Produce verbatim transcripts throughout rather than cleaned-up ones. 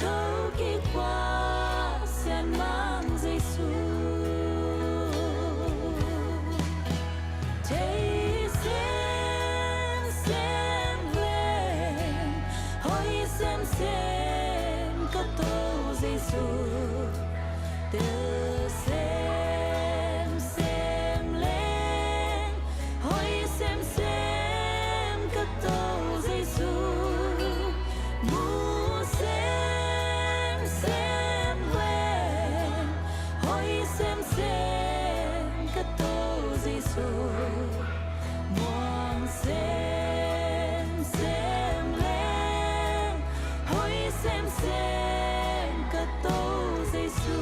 Thokik Pasian Mang Jesu, thei semsem leng, hoi semsem ka To Jesu, tel semsem leng, hoi semsem ka To Jesu, mu semsem leng, hoi semsem ka To Jesu, muang semsem leng, hoi semsem ka To Jesu.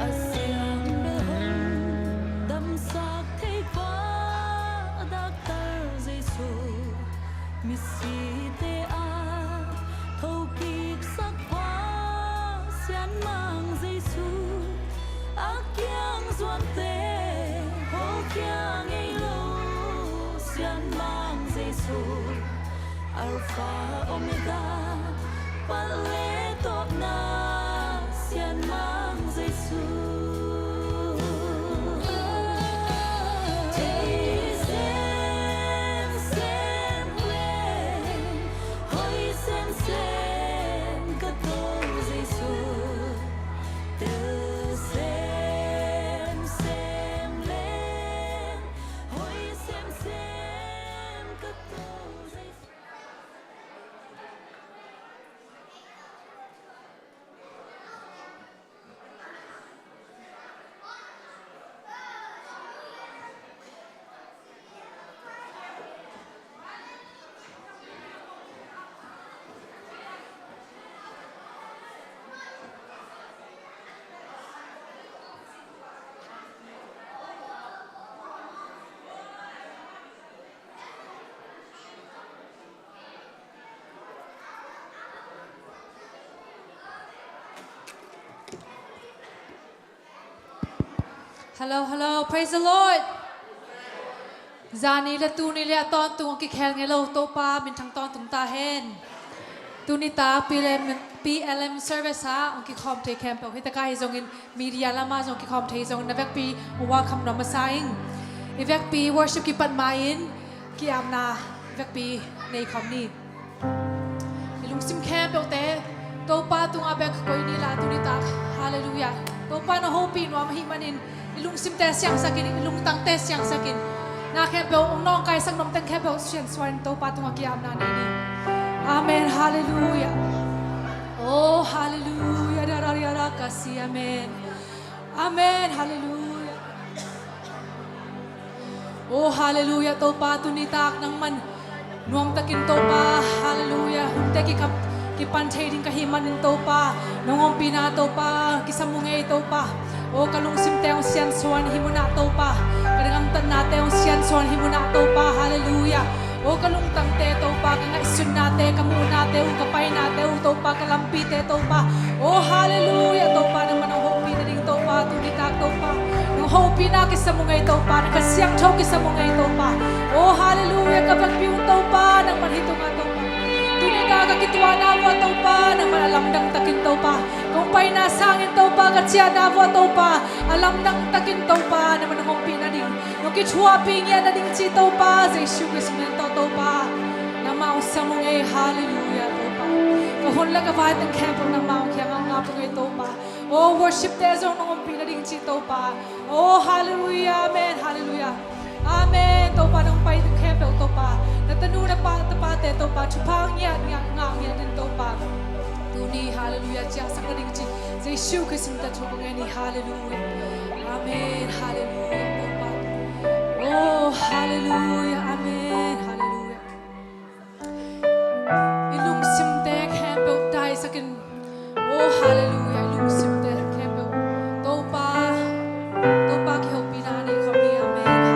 A siang bel hong damsak thei pa, a daktar Jesu, misite a thokiksak Pasian Mang Jesu, a kiang zuante hawlkhia ngei lo Sian Mang Jesu, Alpha Omega, palh le tawpna Sian Mang Jesu. Thei semsem leng, hoi semsem ka To Jesu, tel semsem leng, hoi semsem ka To Jesu. Hello, hello, praise the Lord. Zani le tuni le a tawntung a kikhel ngei lo Topa minthang tawntung ta hen. Tuni tak P L M, P L M service ah hong kikhawm thei khempeuh, hi takah hi zongin media lamah zong kikhawm thei zongin na vekpi welcome nuam masa ing. I vekpi worship kipat ma-in ki-apna vekpi nei khawm ni. I lungsim khempeuhte Topa tungah bek koi ni la, tuni tak, halleluiah, Topa na hopih nuam ahih manin i lungsimte siangsakin, i lungtangte siangsakin, na khempeuh hong nawngkaisak nuam teng khempeuh siansuan Topa tungah ki-apna nei ni. Amen, halleluiah. Oh, halleluiah, darariara kasi, amen. Amen, halleluiah. Oh, halleluiah, Topa, tuni tak nangman nuamtakin Topa, halleluiah, hunte kikap, kipan thei ding ka hih manin Topa, nong ompihna Topa, kisam uh ngei Topa. Oh, ka lungsimte hong siansuan hih munah Topa, ka dang gamtatnate hong siansuan hih munah Topa, halleluiah. Oh, ka lungtangte Topa, ka ngaihsutnate, ka muhnate uh, ka painate uh Topa, ka lampite Topa. Oh, halleluiah, Topa, nangman hong hopih nading Topa, tuni tak Topa, nong hopihna kisam uh ngei Topa, na Kha Siangtho kisam uh ngei Topa. Oh, halleluiah, ka vekpi un Topa, nangman hih tungah Topa, tuni tak ka kituahna uh ah Topa, nangman a lamdang takin Topa, kong paina sangin Topa, ka ciahna uh ah Topa, a lamdang takin Topa, nangman hong ompih nading, nong kithuahpih ngiat nading ci Topa, Jesu Khrist min tawh Topa, nangmah hong sam uh ngei, halleluiah, Topa. Ka hun le ka vai teng khempeuh nangmah hong kiangah ngap uh ngei Topa. Oh, worship-te zong nong ompih nading ci Topa. Oh, halleluiah, amen, halleluiah. Amen. Topa, nong pai teng khempeuh Topa, na tanu na pa, tapate Topa, thupha ngiat ngiat, ngah ngiat in Topa, tuni, halleluiah, ciahsak nading ci Jesu Khrist min tawh thu kong ngen hi, halleluiah. Amen, halleluiah, Topa. Oh, halleluiah, amen, halleluiah. I lungsimte khempeuh daisakin. Oh, halleluiah, i lungsimte khempeuh Topa, Topa kihopihna nei khawm ni, amen.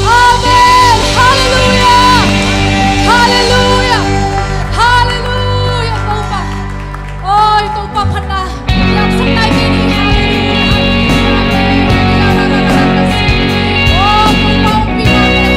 Amen. Halleluia. Halleluia. Halleluia. Topa. Oi, Topa phatna. Lamsak lai kei ni. Halleluia. Amen. Oh, Topa hong pi na.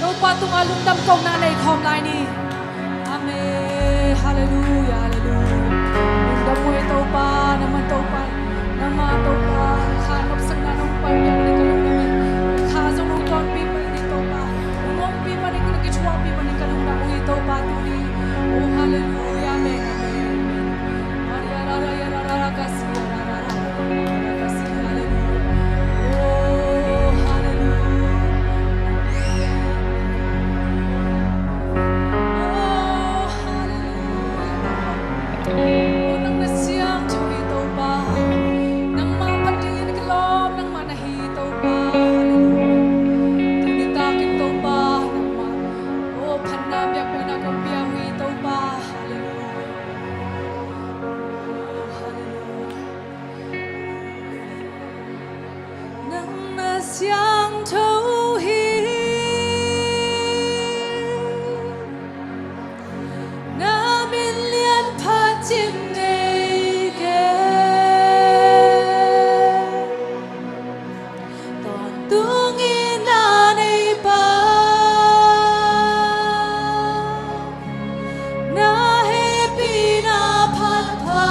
Topa tungah lungdam kohna nei khawm lai ni. Amen. Halleluia, halleluia. Lungdam uh hi Topa, nangman Topa, nangma Topa, kha nopsakna nong paipiak ni ka lungdam hi. Kha zong nong tonpih manin Topa, nong ompih manin, nong kithuahpih manin ka lungdam uh hi Topa tuni. Oh, halleluia, amen, amen, amen. Maria rara ya rara rara kasi ya rara rara kasi, halleluia. Oh, halleluia. Oh, halleluia. Oh, nang na siangtho hi Topa. Nangmah phatin ka lawm, nangmah na hi Topa. Halleluia. Tuni takin Topa, nangmah, oh, phatna biakpiakna kong pia uh hi Topa. Halleluia. Oh, halleluia. Nang na siangtho hi. Na min lian pha cing ngei kei. Tawntung in na nei pa, na hehpihna phat pha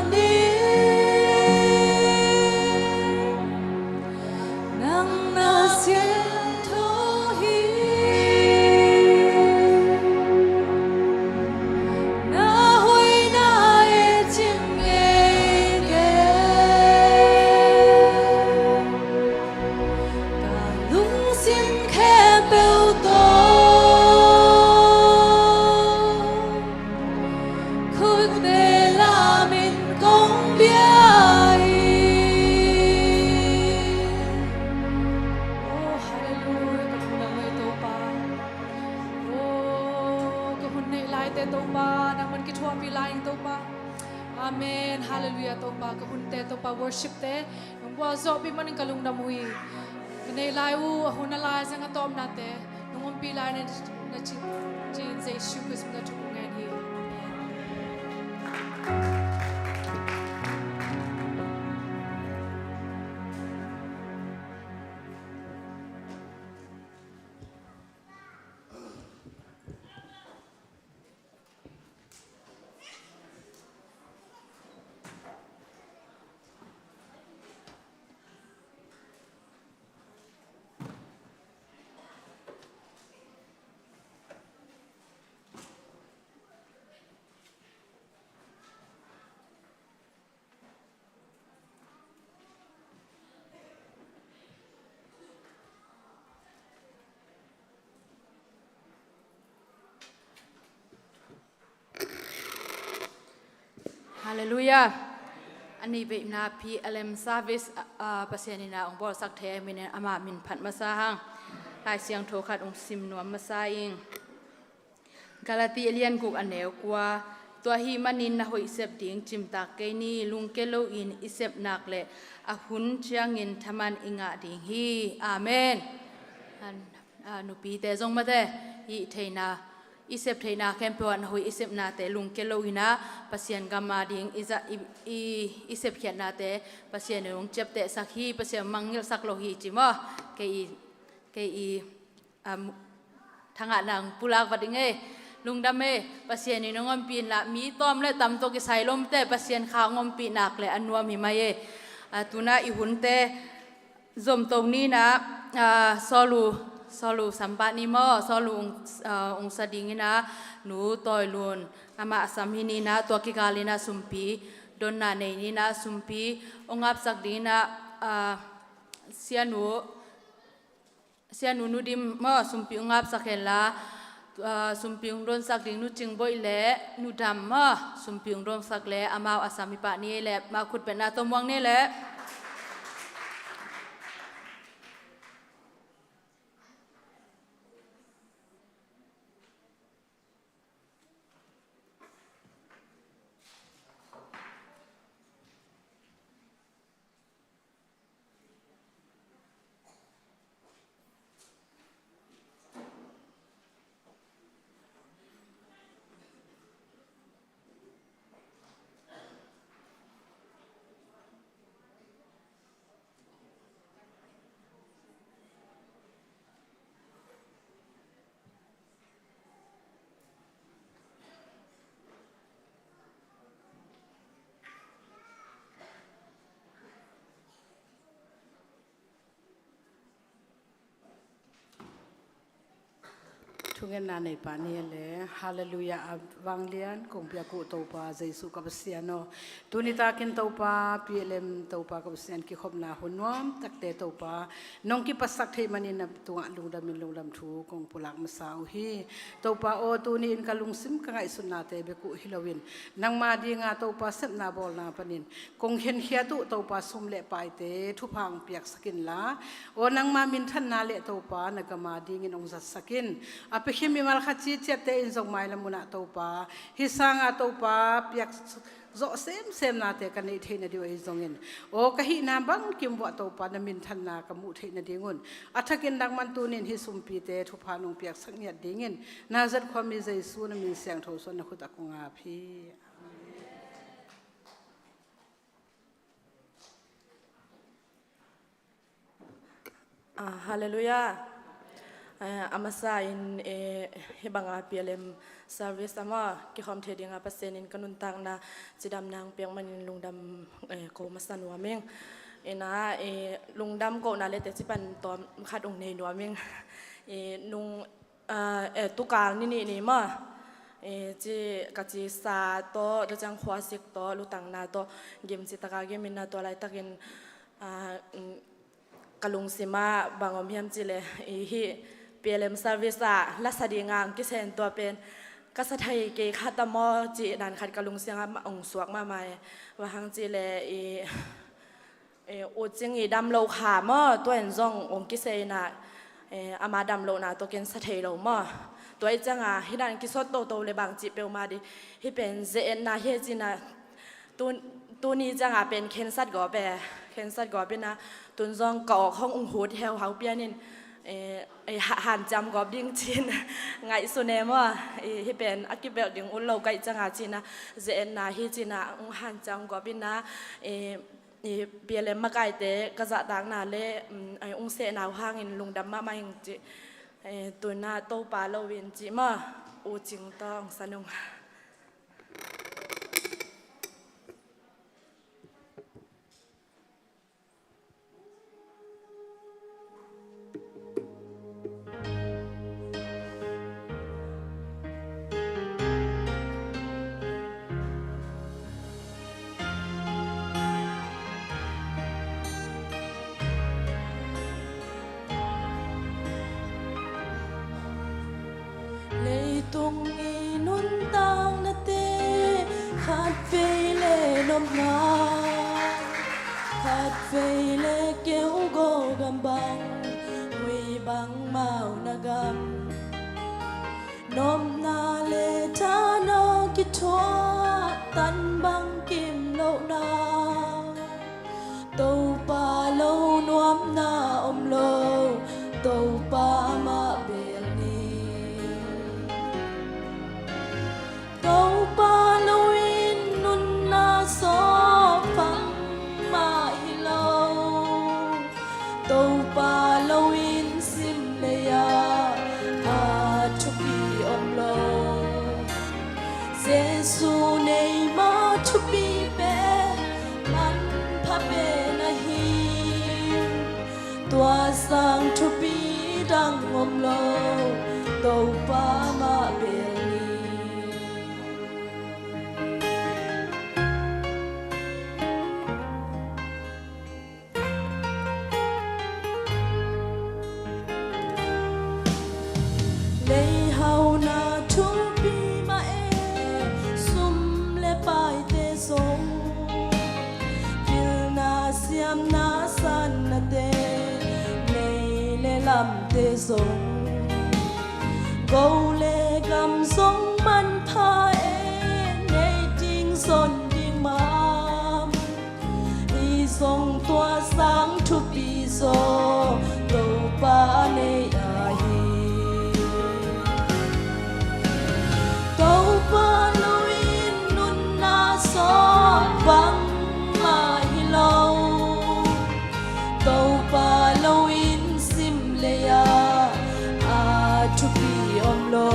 ni. Nang na siangtho hi. Na hoihna e cing ngei kei. Ka lungsim khempeuh tawh khutte lamin kong bia hi. Oh, halleluia, ka lungdam uh hi Topa. Oh, ka hun neih laite Topa, nangman kithuahpih lai ing Topa. Amen, halleluia Topa, ka hunte Topa, worshipte nong gualzawhpih manin ka lungdam uh hi. Ka neih lai uh, a hun a lai zang a tawpnate nong ompih lai na, na ci, ci-in Jesu Khrist min tawh thu kong ngen hi. Halleluia. A nih veina P L M service, ah, ah, Pasian in a hong bawlsak thei a, min in ama min phat masa hang. Lai Siangtho khat hong sim nuam masa ing. Galati a lian guk a neu kua. Tua ahih manin na hoih sep ding cimtak kei ni, lungkia loin i sep nak leh a hun ciangin thaman i ngah ding hi. Amen. An, a, nupite zong mate, i theihna, i sep theihna khempeuh ah na hoih i sepnate lungkia loin a, Pasian gam a ding i za, i, i, i sepkhiatnate Pasian in hong ciaptehsak hi, Pasian mangngilhsak lo hi ci maw. Kei i, kei i, um, thangah nang pulak va ding e. Lungdam e, Pasian in hong ompih in la, mi tawm le tam tawh kisai lomte Pasian kha hong ompih nak le a nuam hi mai e. A, tuna i hunte zomto ni na, a, Sawlu, Sawlu sampah ni maw, Sawlu ung, a, ungsa dingin a, Nu Tawi Lun, amah a sam hi ni na, tua kigal in a sumpi donna nei ni na, sumpi hong apsak dingin a, a, Sianu, Sianu Nu Dim maw, sumpi hong apsak hen la, a, sumpi hong donsak ding Nu Cing Boih le Nu Dam maw, sumpi hong donsak le amau a sam hi pah ni le, amau khutbetna tawh muang ni le. Thungetna neipa ni le, Halleluiah, a vanglian kong piak uh Topa Jesuh ka Pasian aw. Tuni takin Topa, P L M Topa ka Pasian, kikhopna hun nuam takte Topa, nong kipatsak theih manin na tungah lungdamin lungdam thu kong pulak masa uh hi. Topa aw, tuni in ka lungsim ka ngaihsutnate bek uh hi loin, nangma dinga Topa sepna bawlna panin kong khenkhiat uh Topa sum le paite thupha hong piaksak inla, aw nangma minthanna le Topa na gam a dingin hong zatsak in. A piakhia mimal khat ciciatte in zong mailam unah Topa, hih sanga Topa piak zawh semsemnate ka neih theih nading uh ahi zongin, aw ka hihna bangkim vuah Topa na minthanna ka muh theih nadingun, a thakin nangman tunin hih sumpite thupha nong piaksak ngiat dingin, Nazareth khuami Jesuh na min siangtho suan na khut ah kong ap hi. Ah, Halleluiah. Eh, a masa in, eh, hih banga P L M service ah maw, kikhawm thei dinga Pasian in ka nuntakna cidamna hong piak manin lungdam, eh, ko masa nuam ing. Ina, eh, lungdam kohna le teci pan tawm khat hong nei nuam ing. Eh, nung Ah, eh, tukal ni nih ni maw, eh, ci, ka cisa tawh, tua ciang khuasik tawh, lutangna tawh gimci taka gimin ah, tua laitakin, ah, mm, ka lungsim ah bang om hiam cih leh, i hih P L M service ah lasa dinga hong kisen tua pen ka sa thei kei kha ta maw cih dan khat ka lungsim ah hong suak mahmah e. Bang hang cih leh, i Eh, U Cing i dam lo kha maw, tua in zong hong kisei in ah, eh, ama dam lohna tawh ken sa thei lo maw. Tua i cianga hih dan kisot toto le bang cih peuhmah ding, hih pen ze-etna hi ci-in ah, tu, tuni cianga pen khensat gawp e, khensat gawp in ah, tun zong ka awk hong ung hut heuhau pian in, eh, eh, ha-, hanciam gawp ding ci-in ngaihsun e maw. Eh, hih pen a kibelh ding ut lo ka hih cianga ci-in ah, ze-etna hi ci-in ah hong hanciam gawp in ah, eh, I P L M makaite ka zahtakna le, um, ai ung sehna uh hangin lungdam mahmah ing ci. Eh, tuna Topa lo in ci maw, U Cing tawh ong san ung. Leitung i nuntaknate khatvei le nopna, khatvei le keu go gam bang, hui bang mau na gam. Nopna le thana kithuah tan bang kim lohna. Topa lo nuamna om lo, Topa mah bel ni. Topa lo in nunna sawp bangmah hi lo. Topa lo in sim lei-ah a thupi om lo. Jesu neih mah thupi pen manpha pen ahi. Tua sang thupi dang om lo, Topa mah bel ni. Leihauna thupi mah e, sum le paite zong, pilna siamna sannate, nei le lamte zong, go le gam zong manpha e, nei ding zon ding mah. Hi zong tua sang thupi zaw Topa nei ahi. Topa lo in nunna sawp bangmah hi lo. Topa lo in sim lei-ah a thupi om lo.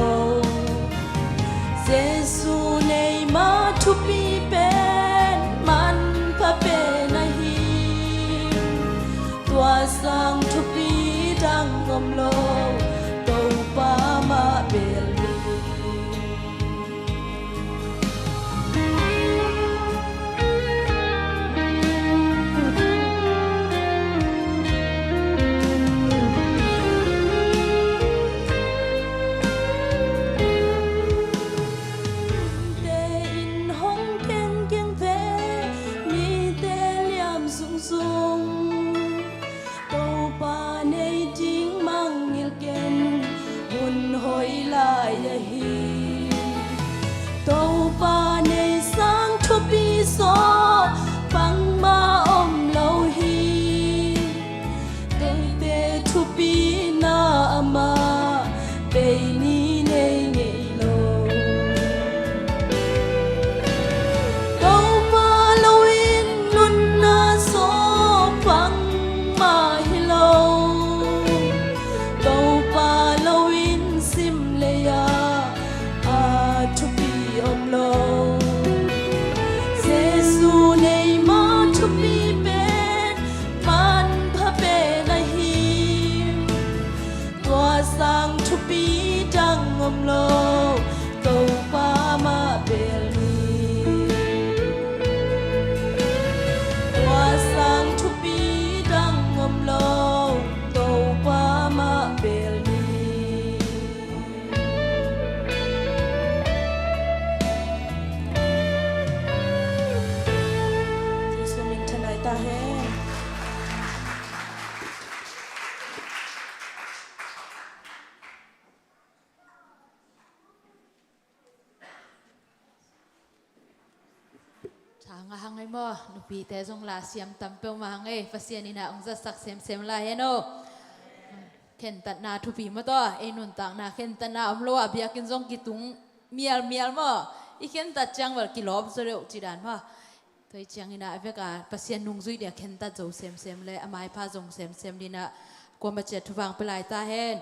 Jesu neih mah thupi pen manpha pen ahi. Tua sang thupi dang om lo, Sang thupi dang om lo, Topa mah bel ni. Tua sang thupi dang om lo, Topa mah bel ni. Jesu min thanai ta hen. Thang a hang ei maw, nupite zong la siam tam peuhmah hang ei, Pasian in a hong zatsak semsem lai hen aw. Khentatna thupi maw taw, ei nuntakna khentatna om lo a biakinn zong kitung mialmial maw. I khentat ciang vel kilawm zaw deuh ci dan maw. Tua hi ciangin a vek a Pasian nungzui dia khentat zo semsem le a maipha zong semsem dingin a kuamah ciat thupha hong pia lai ta hen.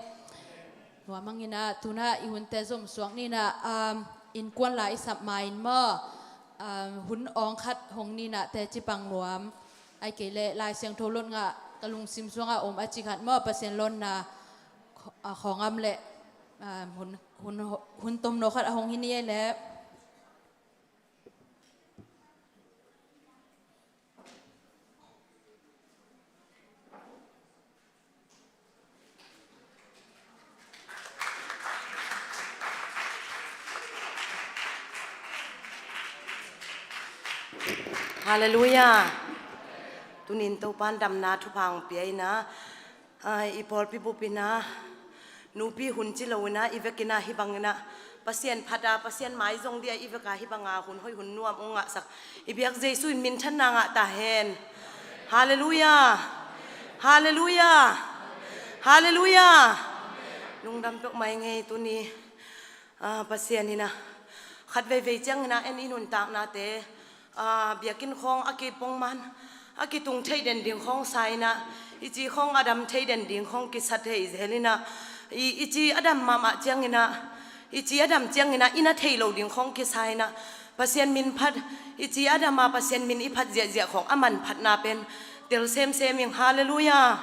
Tua mangin a tuna i hunte zom suak ni in a, um, innkuan la i sap ma-in maw, um, hun awng khat hong ni in a teci pang nuam. Ahih kei leh Lai Siangtho lot ngah ka lungsim sungah om a ci khat maw, Pasian lawpna kho-, a, khawng om leh, um, hun, hun, hun tomno khat a hong hi ni ei leh. Halleluiah. Tuni in Topa'n damna thupha hong pia in a, a, i pawlpi bup in a, nupi hun ci lo in a, i vek in a hih bangin a, Pasian phat a, Pasian mai zong dia i vek a hih bang a hun hoih hun nuam hong ngahsak i biak Jesu in minthanna ngah ta hen. Halleluiah. Halleluiah. Halleluiah. Lungdam peuhmah ing ei tuni. Ah, Pasian in a, khat veivei ciangin a en i nuntaknate, ah, biakinn khawng a kipongman, a kitung thei den ding khawng sa in a, i ci khawng a dam thei den ding khawng kisa thei zel in a, i, i ci a dam mahmah ciangin a, i ci a dam ciangin a, i na thei lo ding khawng kisa in a, Pasian min phat, i ci a dam a Pasian min i phat ziahziah khawng a manphatna pen tel semsem ing. Halleluiah.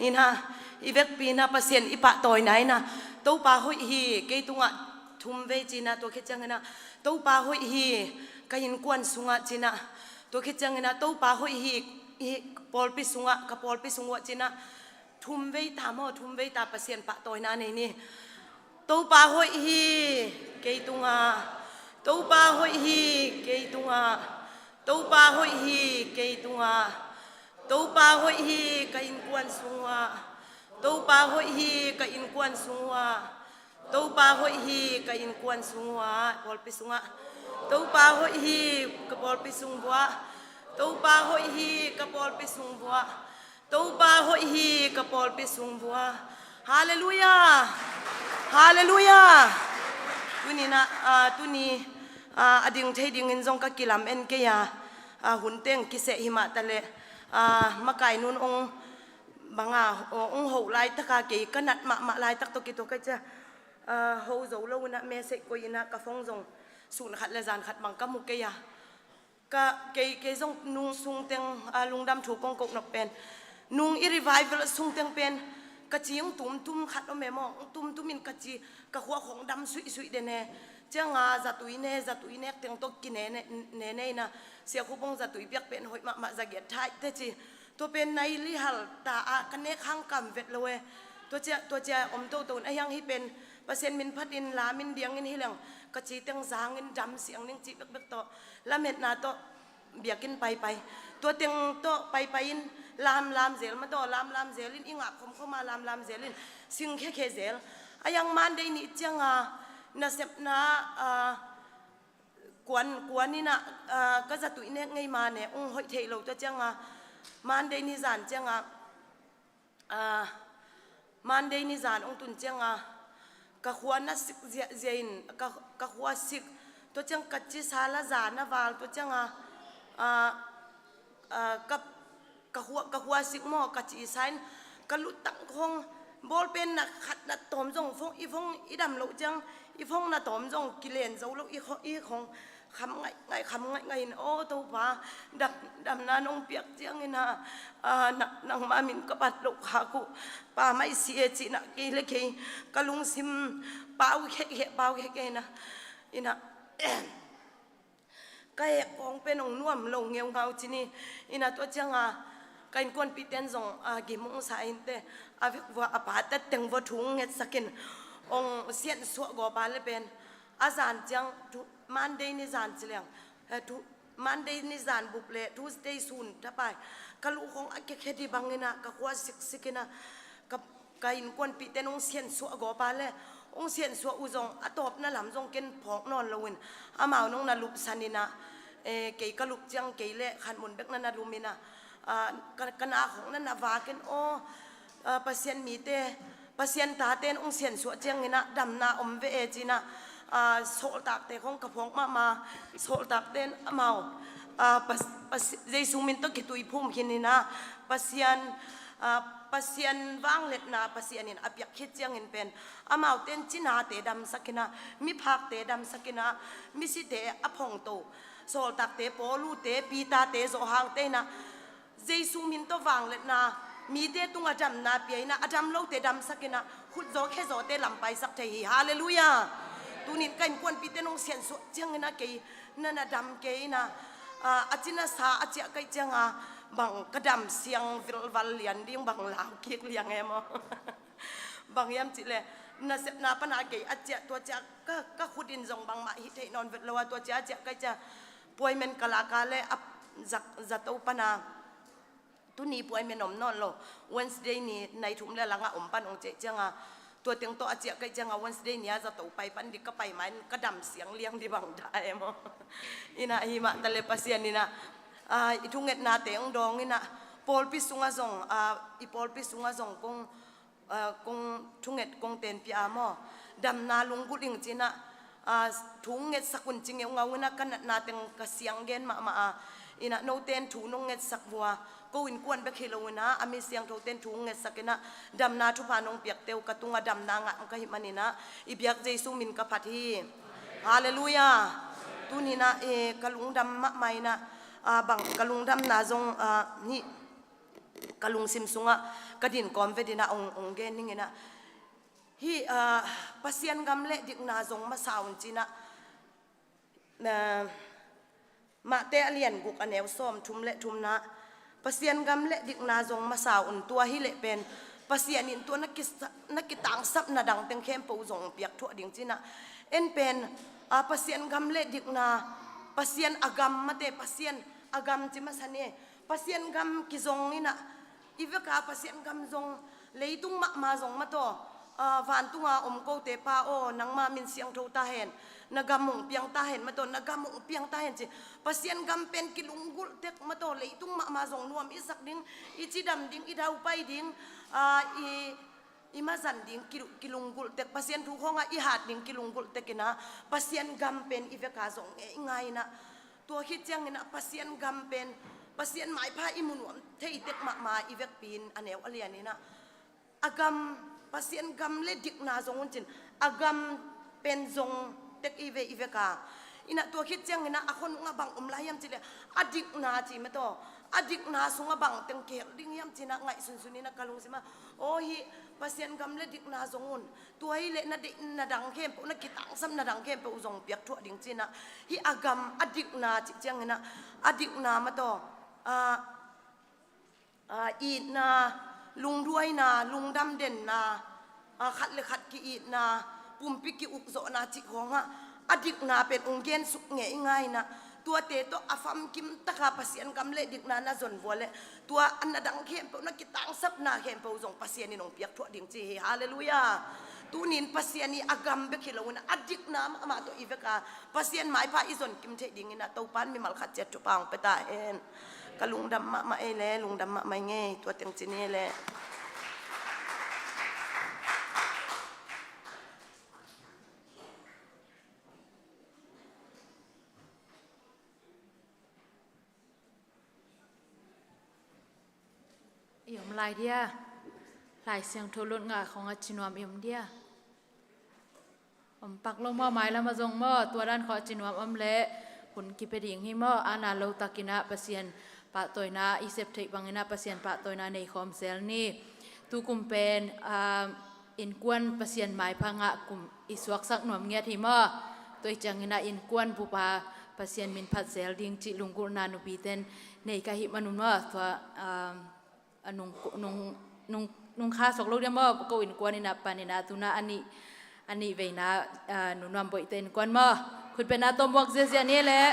In a, i vekpi in a Pasian i pahtawina in a, Topa hoih hi, kei tungah thum vei ci in a, tua khit ciangin a, Topa hoih hi, ka innkuan sungah ci in a, tua khit ciangin a, Topa hoih hi, hi, pawlpi sungah, ka pawlpi sung uah ci in a, thum vei ta maw, thum vei ta Pasian pahtawina nei ni. Topa hoih hi, kei tungah. Topa hoih hi, kei tungah. Topa hoih hi, kei tungah. Topa hoih hi, ka innkuan sungah. Topa hoih hi, ka innkuan sungah. Topa hoih hi, ka innkuan sungah. Pawlpi sungah. Topa hoih hi, ka pawlpi sung uah. Topa hoih hi, ka pawlpi sung uah. Topa hoih hi, ka pawlpi sung uah. Halleluiah. Halleluiah. Tuni in a, ah, tuni, ah, a ding thei dingin zong ka kilamen kei a, ah, hun teng kiseh hi mah ta leh, ah, makai nu'n ong bang a, ong hoh laitak a kei ka nat mahmah laitak tawh kituak ka ci a, ah, ho zo lo in a message koih in a ka phone zong sun khat le zan khat bang ka mu kei a. Ka, kei, kei zong nung sung teng, ah, lungdam thu kong koh nop pen, nung i revival sung teng pen, ka ci ong tumtum khat om e maw, ong tumtum in ka ci, ka khua khawng dam suihsuih den e. Ciang a zatui ne, zatui nek teng tawh kine ne, ne, ne in a, Sia Khup ong zatui piak pen hoih mahmah, za giat thaih teh ci. Tua pen nai li hal ta a ka nek hang kam vet lo e. Tua ciang, tua ciang om toto in a hiang hih pen Pasian min phat in lam in diang in hi leng ka ci teng zang in dam siang ning cih bekbek tawh, lametna tawh biakinn paipai. Tua teng tawh paipai in lamlam zel mah tawh, lamlam zel in i ngah khomkhom a lamlam zel in sing khekhe zel. A hiang Monday ni ciang a nasepna, ah, kuan, kuan in a, ah, ka zatui nek ngei mah ne, ong hoih theih lo. Tua ciang a Monday ni zan ciang a, ah, Monday ni zan ong tun ciang a, ka khua na sik ziahziah in, ka, ka khua sik. Tua ciang ka cisa la za na val, tua ciang a, ah, ah, ka, ka khua, ka khua sik maw, ka cisa in, ka lutang khawng Bawlpen na khat na tawm zong phone, i phone i dam loh ciang, i phone na tawm zong kilen zo lo, i kho-, i khong kham ngaih ngaih, kham ngaih ngaih in, aw Topa, dam, damna nong piak ciangin ah, ah, na, nangma min ka phat loh khak uh, pa mai si e cihna kei le kei, ka lungsim pau khek khek, pau khek khek in ah, in ah, ka hek kawng pen hong nuam lo ngeungau ci ni. In ah tua ciang a, ka innkuanpihte in zong, ah, gim hong sa inteh, a vek vua a pa tat teng vua thu hong ngetsak in, hong siansuah gawp a le pen, a zan ciang, thu, Monday ni zan ci leng, eh, thu, Monday ni zan bup le Tuesday sun tapai, ka luh khong a kekhia dih bangin ah, ka khua siksik in ah, ka, ka innkuanpihte in hong siansuah gawp a le, hong siansuah uh zong, a tawpna lam zong ken phawk nawn loin, amau nong na lupsan in ah, eh, kei ka lup ciang kei le khat mun bek na na lum in ah, ah, ka, ka na khong na na vak in, aw, ah, Pasian mite, Pasian tate in hong siansuah ciangin ah, damna om ve e ci in ah, ah, sawltakte khong ka phawk mahmah, sawltakte in amau, ah, Pas-, Pas-, Jesu min tawh kituiphum khin in ah, Pasian, ah, Pasian vangliatna Pasian in a piak khit ciangin pen, amaute in cinate damsak in ah, miphakte damsak in ah, misite a phongto, sawltakte, Paul-te, Peter-te, Johan-te in ah, Jesu min tawh vangliatna, mite tungah damna pia in ah, a dam lote damsak in ah, khutzaw khezawte lampaisak thei hi. Halleluiah. Tunin ka innkuanpihte in hong siansuah ciangin ah, kei na na dam kei in ah, ah, a cina sa a ciah kaih ciang a, bang ka dam siang vilval lian ding, bang lau kik liang e maw. Bang hiam cih leh, nasepna pan a kei a ciah, tua ciah ka, ka khut in zong bangmah hih theih nawn vet lo a, tua ciah a ciah kaih ciang, puaimen ka lak a le a za, zato pan a, tuni puaimen om nawn lo. Wednesday ni nai thum le a langah om pan hong ciah ciang a, tua teng tawh a ciah kaih ciang a, Wednesday ni a zato pai pan dih ka pai ma in, ka dam siang liang dih bang da e maw. In ah hih mah ta le Pasian in ah, ah, i thungetnate hong dawng in ah, pawlpi sungah zong, ah, i pawlpi sungah zong kong, ah, kong thunget kong tenpih a maw, damna lunggulh ing ci in ah, ah, thu hong ngetsak un ci ngeungau in ah, ka natna teng ka siang gen mahmah a, in ah note in thu nong ngetsak vua, ko innkuan bek hi lo in ah, a mi siangthote in thu hong ngetsak in ah, damna thupha nong piakte uh ka tungah damna ngah ka hih manin ah, i biak Jesu min ka phat hi. Halleluiah. Tuni in ah, eh, ka lungdam mahmah in ah, ah, bang ka lungdamna zong, ah, hih ka lungsim sungah ka din kawm vet in ah hong, hong gen ning in ah, hih, ah, Pasian gam le dikna zong masa un ci in ah, na, Mate a lian guk a neu sawm thum le thumna, Pasian gam le dikna zong masa un, tua hi leh pen Pasian in tua na kisa-, na kitangsapna dang teng khempeuh zong piak thuah ding ci in ah, en pen, ah, Pasian gam le dikna, Pasian a gam mate, Pasian a gam ci masa ni, Pasian gam kizong in ah, i vek a Pasian gam zong, leitung mahmah zong mataw, ah, vantung a om kote Pa aw, nangma min siangtho ta hen, na gam hong piang ta hen mataw, na gam hong piang ta hen ci. Pasian gam pen kilunggulh tek mataw, leitung mahmah zong nuam i sak ding, i cidam ding, i daupai ding, ah, i, i mazan ding ki, kilunggulh tek, Pasian thu khawngah i hat ding kilunggulh tek in ah, Pasian gam pen i vek a zong ngei ngai in ah, tua khit ciangin ah Pasian gam pen, Pasian maipha i mu nuam thei tek mahmah i vekpi in a neu a lian in ah, a gam, Pasian gam le dikna zong un ci in, a gam pen zong tek i ve i vek a. In ah tua khit ciangin ah a khuanung ah bang om lai hiam cih leh, a dikna ci mataw, a dikna sungah bang teng kihel ding hiam ci in ah ngaihsunsun in ah ka lungsim ah, aw hih Pasian gam le dikna zong un, tua hi leh na deih na dang khempeuh, na kitangsap na dang khempeuh zong piak thuah ding ci in ah, hih a gam a dikna cih ciangin ah, a dikna mataw, ah, ah, itna, lungduaina, lungdam denna, ah, khat le khat ki-itna, pumpi ki-ukzawhna cih khawngah a dikna pen hong gensuk ngei ngai in ah, tuate tawh a famkim taka Pasian gam le dikna na zon vua leh, tua a na dang khempeuh, na kitangsapna khempeuh zong Pasian in hong piak thuah ding ci hi. Halleluiah. Tunin Pasian i a gam bek hi lo in ah, a dikna mahmah tawh i vek a, Pasian maipha i zon kim theih ding in ah, Topa in mimal khat ciat thupha hong pia ta hen. Ka lungdam mahmah ei le, lungdam mahmah ei ngei, tua teng ci ni ei le. I om lai dia. Lai Siangtho lut ngah khawng a ci nuam i om dia? Om pak lo maw, mailam a zong maw, tua dan khawng a ci nuam om leh hun kipia ding hi maw. A na lo takin ah Pasian pahtawina i sep theih bangin ah Pasian pahtawina nei khawm sel ni. Tukum pen, ah, innkuan Pasian maipha ngah kum i suaksak nuam ngiat hi maw. Tua hi ciangin ah innkuan pupa Pasian min phat sel ding cih lunggulhna nupiten nei ka hih manun maw, tua, ah, a nung, nung, nung, nung kha sok lo dia maw, ko innkuan in ah panin ah tu-in ah a nih, a nih veina, ah, Nu Nuam Boihte innkuan maw. Khutbetna tawh muak ziazia ni leh.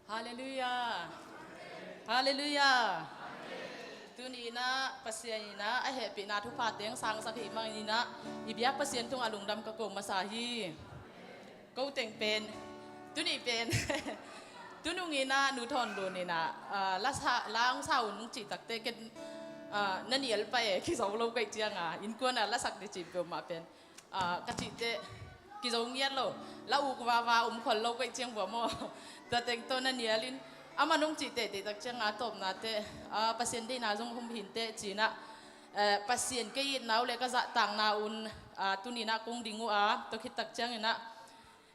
Halleluiah. Halleluiah. Tuni-in ah Pasian in ah a hehpihna thupha teng sangsak hi mangin ah i biak Pasian tungah lungdam ka ko masa hi. Ko teng pen tuni pen tunung in ah Nu Thawn Lun in ah, ah, la sa, la hong sa un hong cih takteh ken, ah, na nial pah e, kizo lo ka hih ciangin innkuan ah la sak ding cih peuhmah pen, ah, ka cihteh kizo ngiat lo, la uk vava om khol lo ka hih ciang vua maw. Tua teng tawh na nial in, aman hong cih teitei tak ciangin a tawpnateh, ah, Pasian deihna zong humhinteh ci-in ah, eh, Pasian kei itna uh leh ka zahtakna un, ah, tuni-in ah kong ding uh a, tua khit tak ciangin ah,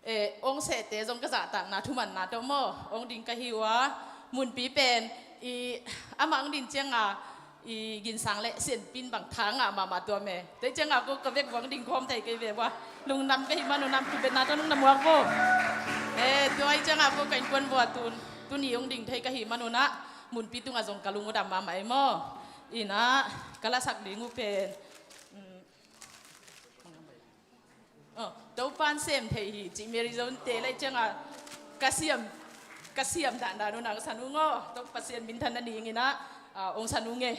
eh, hong sehte zong ka zahtakna thumanna tawh maw hong ding ka hi uh a, munpi pen i, amah hong ding ciangin i ginsang leh sianpi in bang tha ngah mahmah tuam e. Tua hih ciangin ko ka vek vua hong ding khawm thei kei ve vua. Lungdam ka hih manun ah khutbetna tawh nong na muak vo. Eh, tua hih ciangin ko ka innkuan vua tun, tuni hong ding thei ka hih manun ah munpi tungah zong ka lung uh dam mahmah e maw. In ah ka la sak ding uh pen, mm, oh, Topa'n sem thei hi cih Mary Zone te lai ciangin ka siam, ka siam dandan un ah hong san ung aw. Topa Pasian minthanna ni-in ah, ah, hong san ung e.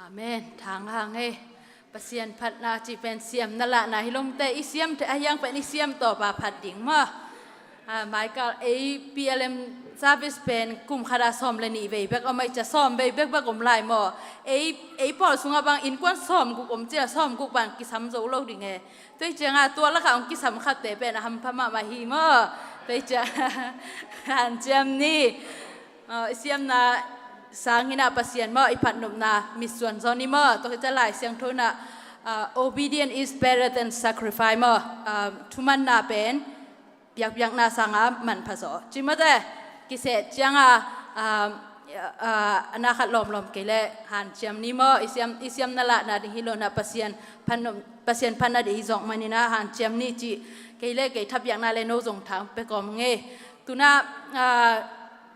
Amen. Thang hang e. Pasian phatna cih pen siamna lahna hi lomte, i siam thei a hiang pen i siam tawpa phat ding maw? Ah, Michael, ei P L M service pen kum khata sawm le nih vei bek om a, i cia sawm vei bekbek om lai maw? Ei, ei pawl sungah bang innkuan sawm guk om cia, sawm guk bang kisam zo lo ding e. Tua hi cianga tua lakah hong kisam khatte pen a hampha mahmah hi maw? Tua hi cia hanciam ni. Ah, i siamna sangin ah Pasian maw, i phatnopna mitsuan zaw ni maw? Tua hi cia Lai Siangtho in ah, ah, obedience is better than sacrifice maw? Ah, thumanna pen biakpiakna sanga manpha zaw. Ci maw te, kiseh cianga, ah, ah, a na khat lawmlawm kei leh hanciam ni maw? I siam, i siamna lahna ding hi lo in ah Pasian phatnop, Pasian phatna ding hi zawk manin ah hanciam ni cih kei leh kei thapiakna le no zong thang pe kawm nge. Tuna, ah,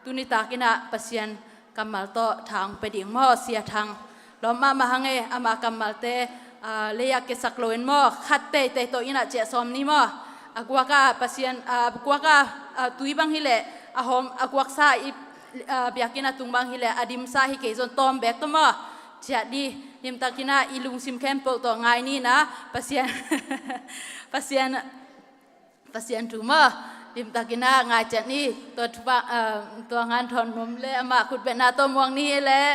tuni takin ah Pasian kammal tawh thang pe ding maw, Sia Thang. Lawm mahmah hang e, ama kammalte, ah, lei-ah kesak loin maw, khat teitei tawh in ah ciah sawm ni maw? A guaka Pasian, ah, a guaka, ah, tui bang hileh, a hawm, a guaksa i, ah, biakinn a tung bang hileh, a dimsa hi kei zong tawm bek tawh maw? Ciah ni, limtakin ah i lungsim khempeuh tawh ngai ni in ah, Pasian, Pasian, Pasian thu maw, limtakin ah ngai ciat ni. Tua thupa, ah, tua ngan thawn num le amah khutbetna tawh muang ni hi leh.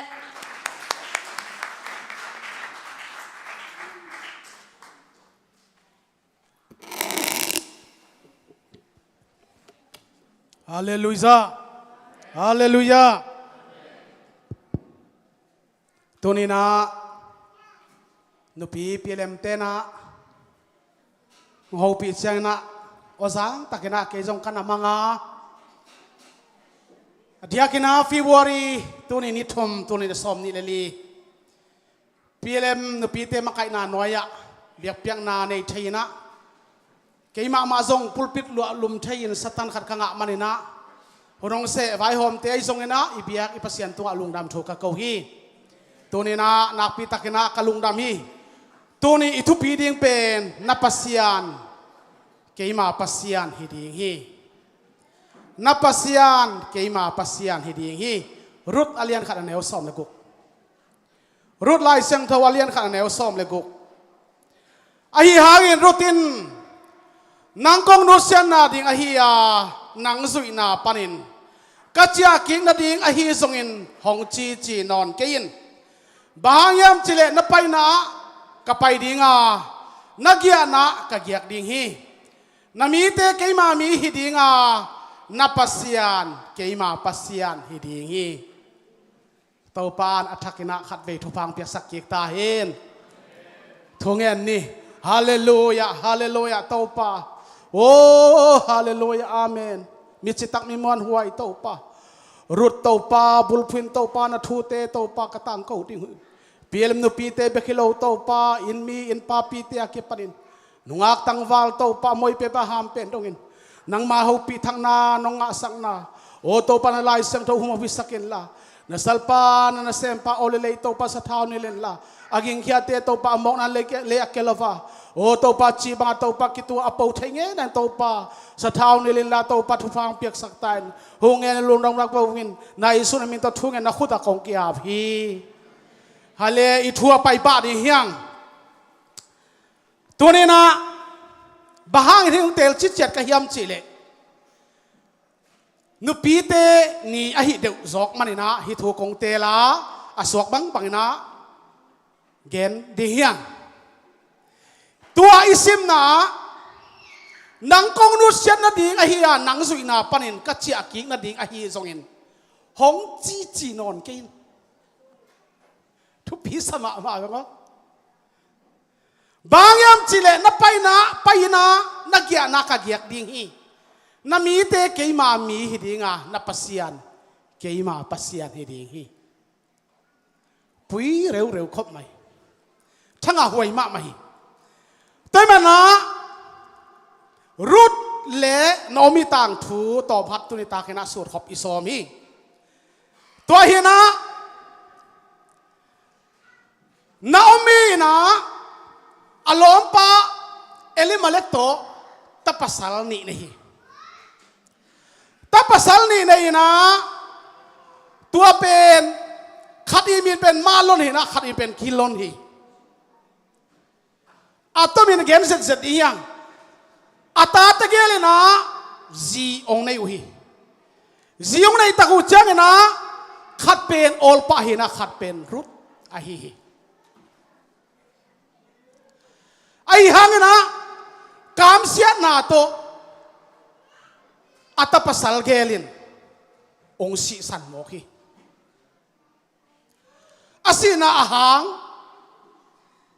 Halleluiah. Halleluiah. Tuninah nupi P L M tenah hong hopih cianginah awzang takinah kei zong ka na manga. A diakinah February tuni ni thum, tuni ni sawm nih le li P L M nupite makaihna nuai-ah biakpiakna nei thei inah, keimahmah zong pulpit luah lum thei-in Satan khat ka ngah maninah, hun hong seh vaihawmte ahi zonginah i biak i Pasian tungah lungdam thu ka ko hi. Tuninah nakpitakinah ka lungdam hi. Tuni i thupi ding pen na Pasian keima Pasian hi ding hi. Na Pasian keima Pasian hi ding hi. Ruth a lian khat a neu sawm le guk. Ruth Lai Siangtho a lian khat a neu sawm le guk. Ahi hangin Ruth in, nang kong nusiatna ding ahi a, nang zuihna panin ka ciahkik nading ahi zongin hong cici nawn kei in. Bang hang hiam cihleh na paina ah ka pai ding a, na giahna ah ka giak ding hi. Na mite keima mi hi ding a, na Pasian keima Pasian hi ding hi. Topa in a thakinah khatvei thupha piaksak kik ta hen. Thungen ni. Halleluiah, halleluiah, Topa. Oh, halleluiah, amen. Mi citak mi muanhuai Topa. Ruth Topa, bulphuh in Topa, na thute Topa ka tangko ding uh hi. P L M nupite bek hi lo Topa, inn mi, inn papite a kipanin nungak tangval Topa, moipe bang ham pen dongin nangma hopih thakna nong ngahsakna, aw Topa, na Lai Siangtho hum a huisak inla, na salpa, na nasempa aw le lei Topa sathau nil inla, a gingkhiate Topa a mawkna lei a kia lo a, aw Topa, ci banga Topa kitua a po thei ngenin Topa sathau nil inla Topa thupha piaksak ta in. Hong ngen lungdam lak bawin na Jesuh na min tawh thungen na khut ah kong ki-ap hi. Hale, i thu a pai pah ding hiang. Tuninah bang hangin hih hong teel ciciat ka hiam cihleh, nupite ni ahi deuh zawk maninah hih thu kong teel a, a suak bangbanginah gen ding hiang. Tua i simna ah, nang kong nusiat nading ahi a, nang zuihna panin ka ciahkik nading ahi zongin hong cici nawn kei in. Thupi sa mahmah veng aw. Bang hiam cihleh na paina, paina, na giahna ka giak ding hi. Na mite keima mi hi dinga, na Pasian keima Pasian hi ding hi. Pui reureu khop mai. Thanga huai mahmah hi. Tua hi manah Ruth le Naomi tangthu tawmkhat tuni takinah sutkhop i sawm hi. Tua hinah Naomi inah a lawmpa Elimelek tawh tapasal nih nei hi. Tapasal nih nei inah tua pen khat Khat i min pen Mahlon hi-in ah, khat i min pen Kihilon hi. A tomin gen zetzet ding hi hang. A ta tegel in ah zi hong nei uh hi. Zi hong neih tak uh ciangin ah khat pen Orpah hi-in ah, khat pen Ruth ahi hi. Ahi hangin ah kamsiatna tawh a ta pasal gel in hong sihsan mawk hi. A sihna a hang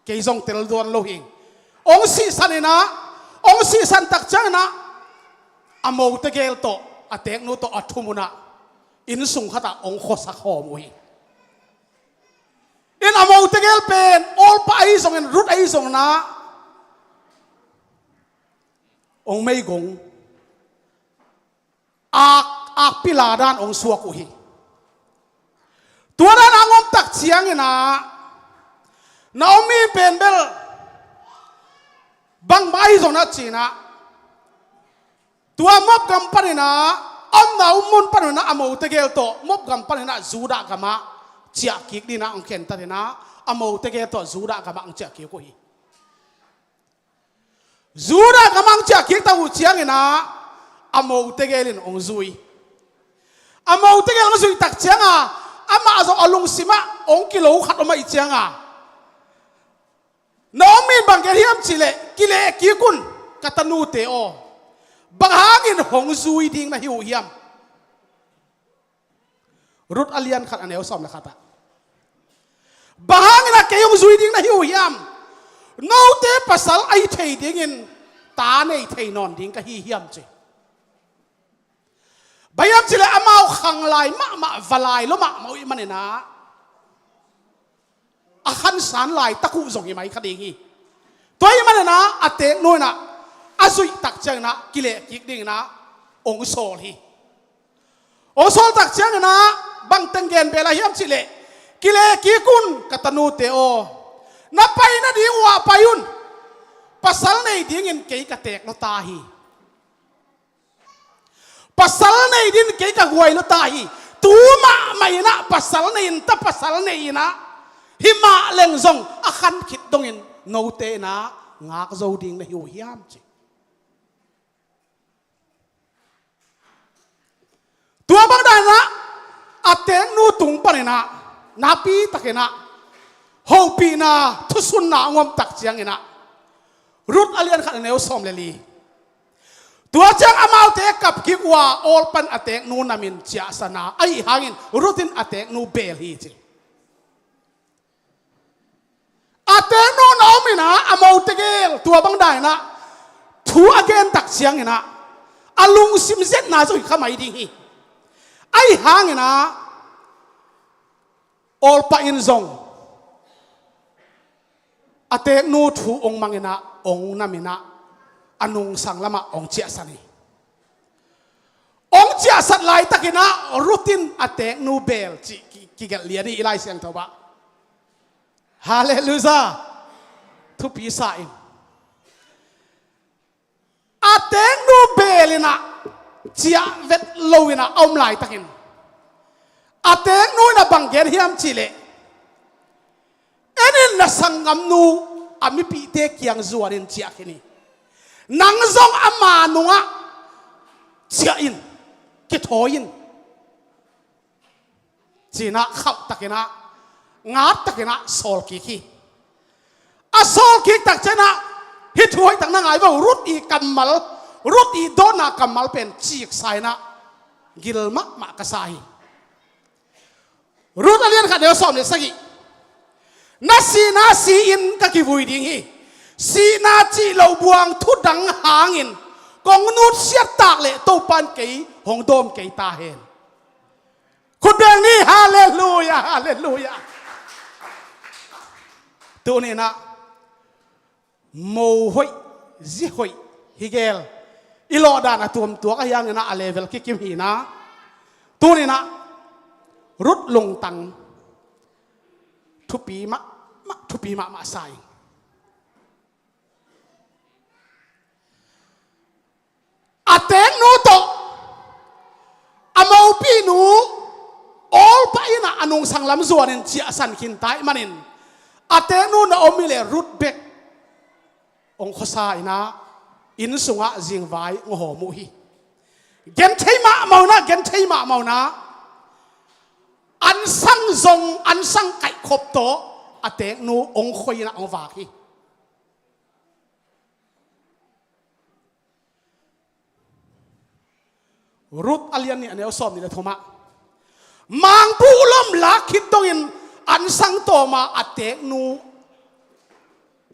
kei zong tel tuan lo hi. Hong sihsan in ah, hong sihsan tak ciangin ah a mo tegel tawh, a teeknu tawh a thum un ah, inn sung khatah hong khuasak hawm uh hi. In a mo tegel pen Orpah ahi zongin, Ruth ahi zongin ah, hong meigong, ak, akpi la dan hong suak uh hi. Tua dan a hong om tak ciangin ah, Naomi pen bel bangmah ahi zongin ah, ci-in ah, tua Moab gam panin ah, a omna uh mun panin ah a mo tegel tawh Moab gam panin ah Judah gamah ciah kik dingin ah hong khentat in ah, a mo tegel tawh Judah gamah hong ciah kik uh hi. Judah gamah hong ciah kik tak uh ciangin ah a mo tegel in hong zui. A mo tegel hong zuih tak ciang a, amah zong a lungsim ah hong kilo khat om ahih ciang a, Naomi in bang gen hiam cih leh, "Kileh kik un, ka tanute aw. Bang hangin hong zui ding na hi uh hiam?" Ruth a lian khat, a neu sawm le khat ah, "Bang hangin ah kei hong zui ding na hi uh hiam? Note pasal ahi thei dingin ta nei thei nawn ding ka hi hiam?" ci. Bang hiam cih leh amau khanglai mahmah, valai lua mahmah uh ahih manin ah, a khansan laitak uh zong hi mai kha ding hi. Tua ahih manin ah a teeknu in ah a zuih tak ciangin ah kileh kik dingin ah hong sawl hi. Hong sawl tak ciangin ah bang teng gen bel a hiam cih leh, "Kileh kik un, ka tanute aw. Na pai nading uh ah pai un. Pasal nei dingin kei ka teek lua ta hi. Pasal nei dingin kei ka guai lua ta hi. Tu mahmah in ah pasal nei in, ta pasal nei in ah, hih mah leng zong a khan khit dongin note in ah ngak zo ding na hi uh hiam?" ci. Tua bang dan in ah a teeknu tung panin ah nakpi takin ah hopihna, thusunna hong om tak ciangin ah, Ruth a lian khat, a neu sawm le li. Tua ciang amaute kap kik uh a, Orpah in a teeknu nam in ciahsan a, ahih hangin Ruth in a teeknu beel hi, ci. A teeknu Naomi in ah a mo tegel tua bang dan in ah thu a gen tak ciangin ah a lungsim zetna zong hi kha mai ding hi. Ahih hangin ah Orpah in zong a teeknu thu hong mang in ah, hong nam in ah, a nungsang lamah hong ciahsan hi. Hong ciahsat laitakin ah Ruth in a teeknu beel cih ki, kigelh lian hi i Lai Siangtho ah. Halleluiah. Thupi sa ing. A teeknu beel in ah ciah vet lo in ah a om laitakin, a teeknu in ah bang gen hiam cih leh, "En in, na sanggamnu a mipihte kiang zuan in ciah khin hi. Nang zong ama nungah ciah in, kithawi in," ci-in ah khauh takin ah, ngat takin ah sawl kik hi. A sawl kik tak ciangin ah, hih thu hoih tak na ngai vo, Ruth i kammal, Ruth i dawtna kammal pen ciksa in ah gil mahmah ka sa hi. Ruth a lian khat, neu sawm le sagih. "Na sihna si-in ka kivui ding hi. Sihna cih lo buang thudang hangin kong nutsiat tak leh Topa in kei hong dawm kei ta hen." Khut beng ni, halleluiah, halleluiah. Tuni in ah mo hoih, zi hoih hi gel. I lawh dan a tuamtuak ahih hangin ah a level kikim hi in ah, tuni in ah Ruth lungtang thupi mahmah, thupi mahmah sa ing. A teeknu tawh a mopihnu Orpah in ah nungsang lam zuanin ciahsan khin ta ahih manin a teeknu Naomi le Ruth bek hong khuasa in ah inn sungah zingvai hong hawm uh hi. Genthei mahmah un ah, genthei mahmah un ah, ansang zong, ansang kaihkhop tawh a teeknu hong khoi in ah hong vak hi. Ruth a lian nih, a neu sawm nih le thumah, mangbuh lom lak khit dongin ansang tawm a, a teeknu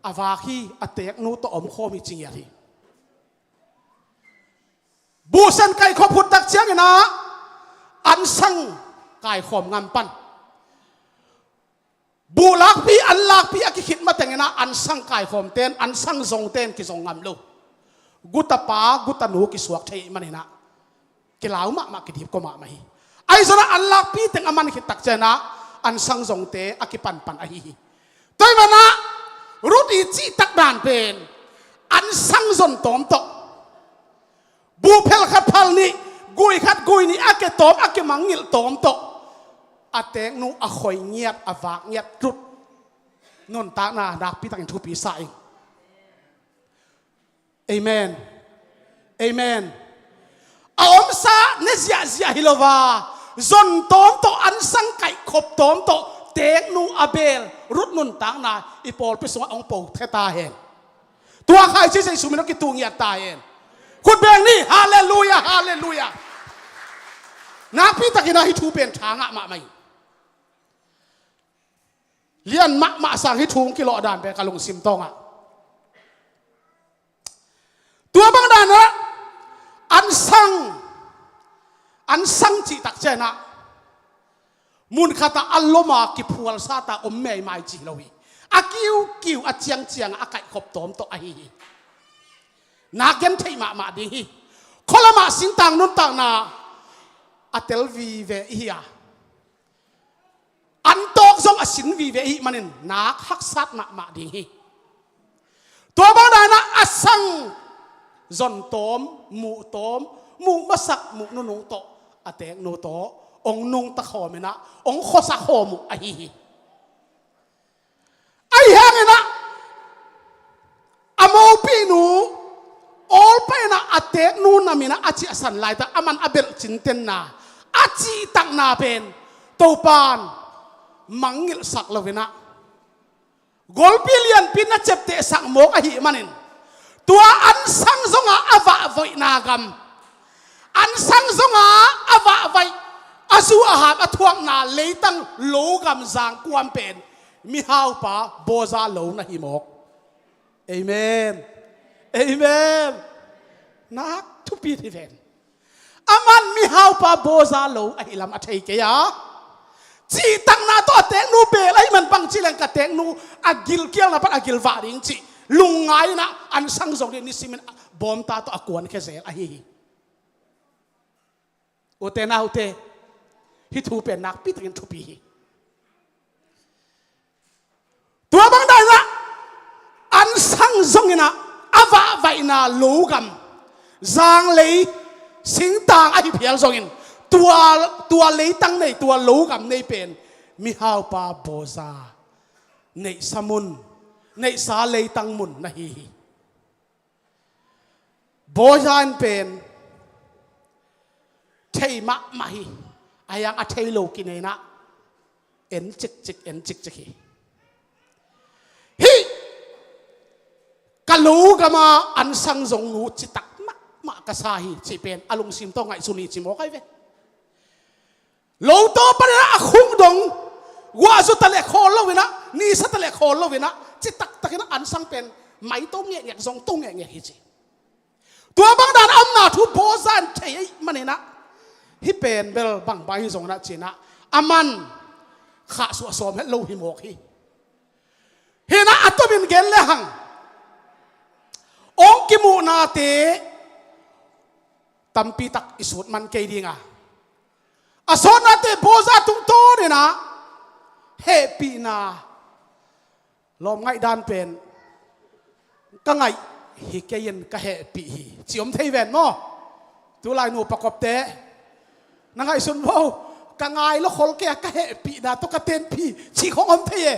a vak hi, a teeknu tawh omkhawm hi ci ngiat hi. Buhsen kaihkhop khut tak ciangin ah ansang kaikhawm ngam pan. Buh lakpi, an lakpi a kikhit matengin ah ansang kaikhawmte in, ansang zongte in kizong ngam lo. Gutapa gutanu kisuak thei ahih manin ah kilau mahmah, kidip kua mahmah hi. Ahi zongin ah an lakpi teng a man khit tak ciangin ah ansang zongte a kipanpan ahi hi. Tua ahih manin ah Ruth i cihtak dan pen ansang zon tawm tawh, buhphel khat phal nih, gui khat gui nih a ke tawm, a ke mangngilh tawm tawh a teeknu a khoi ngiat, a vak ngiat Ruth nuntakna nakpi takin thupi sa ing. Amen. Amen. A omsa ne ziahziah hi lo a, zon tawm tawh, ansang kaihkhop tawm tawh teeknu a beel Ruth nuntakna i pawlpi sungah hong po thei ta hen. Tua khaici Jesu min tawh kitung ngiat ta hen. Khut beng ni, halleluiah, halleluiah. Nakpi takin ah hih thu pen tha ngah mahmah hi. Lian mahmah sang hih thu hong kilawh dan pen ka lungsim tawngah. Tua bang dan ah ansang, ansang cih tak ciangin ah mun khat ah a lom a kiphualsa ta om meimai ci lo hi. A kiukiu, a ciangciang a kaihkhop tawm tawh ahi hi. Nak genthei mahmah ding hi. Khualam ah singtang nuntakna a tel vive i hi a, an tawk zong a sin vive i hih manin nak haksat mahmah ding hi. Tua bang dan ah a sang zon tawm, muh tawm, muh masak, muh nunung tawh a teeknu tawh hong nungta khawm in ah, hong khuasa khawm uh ahi hi. Ahi hangin ah a mopihnu, awlpa in ah a teeknu nam in ah a ciahsan laitak, aman a belh cintenna, a cihtakna pen Topa'n mangngilhsak lo in ah, golpi lianpi in a ciaptehsak mawk ahih manin, tua ansang zong a a vahvoihna gam, ansang zong a a vahvaih, a zu a ham a thuakna leitang lo gam zangkuam pen mihaupa Boaz lo na hi mawk. Amen. Amen. Nak thupi hi ven. Aman mihaupa Boaz lo ahi lam a thei kei a, cihtakna tawh a teeknu beel ahih man bang ci leng ka teeknu a gilkialna pan a gilvah ding cih lungngai in ah ansang zong ding nisimin bawmta tawh a kuankhia zel ahi hi. Ute naute, hih thu pen nakpi takin thupi hi. Tua bang dan in ah ansang zong in ah a vahvaihna lo gam, zanglei singtang ahi phial zongin, tua, tua leitang nei, tua lo gam nei pen mihaupa Boaz neihsa mun, neihsa leitang mun na hi hi. Boaz in pen thei mahmah hi. Ahi hang a thei lo kinei in ah en cikcik, en cikcik hi. Hih ka lo gam a ansang zong nu citak mahmah ka sa hi cih pen a lungsim tawh ngaihsun hi ci mawk ahi ve. Lo tawh panin ah a khung dong guahzu ta leh khawl lo in ah, nisa ta leh khawl lo in ah, citak takin ah ansang pen mai to ngekngek, zong to ngekngek hi ci. Tua bang dan a omna thu Boaz in thei ahih manin ah, hih pen bel bangbang hi zong in ah ci in ah, aman khahsuah sawm het lo hi mawk hi. Hi in ah a tomin gen le hang, hong kimuhnate tampi tak i sut man kei ding a, a sawtnate Boaz tungtawn in ah hehpihna, lawm ngaihdan pen ka ngaih hi kei in ka hehpih hi ci om thei ven maw? Tulai nupa kopte na ngaihsun vo, Ka ngai lo khol kei a, ka hehpihna tawh ka tenpih cih khong om thei e.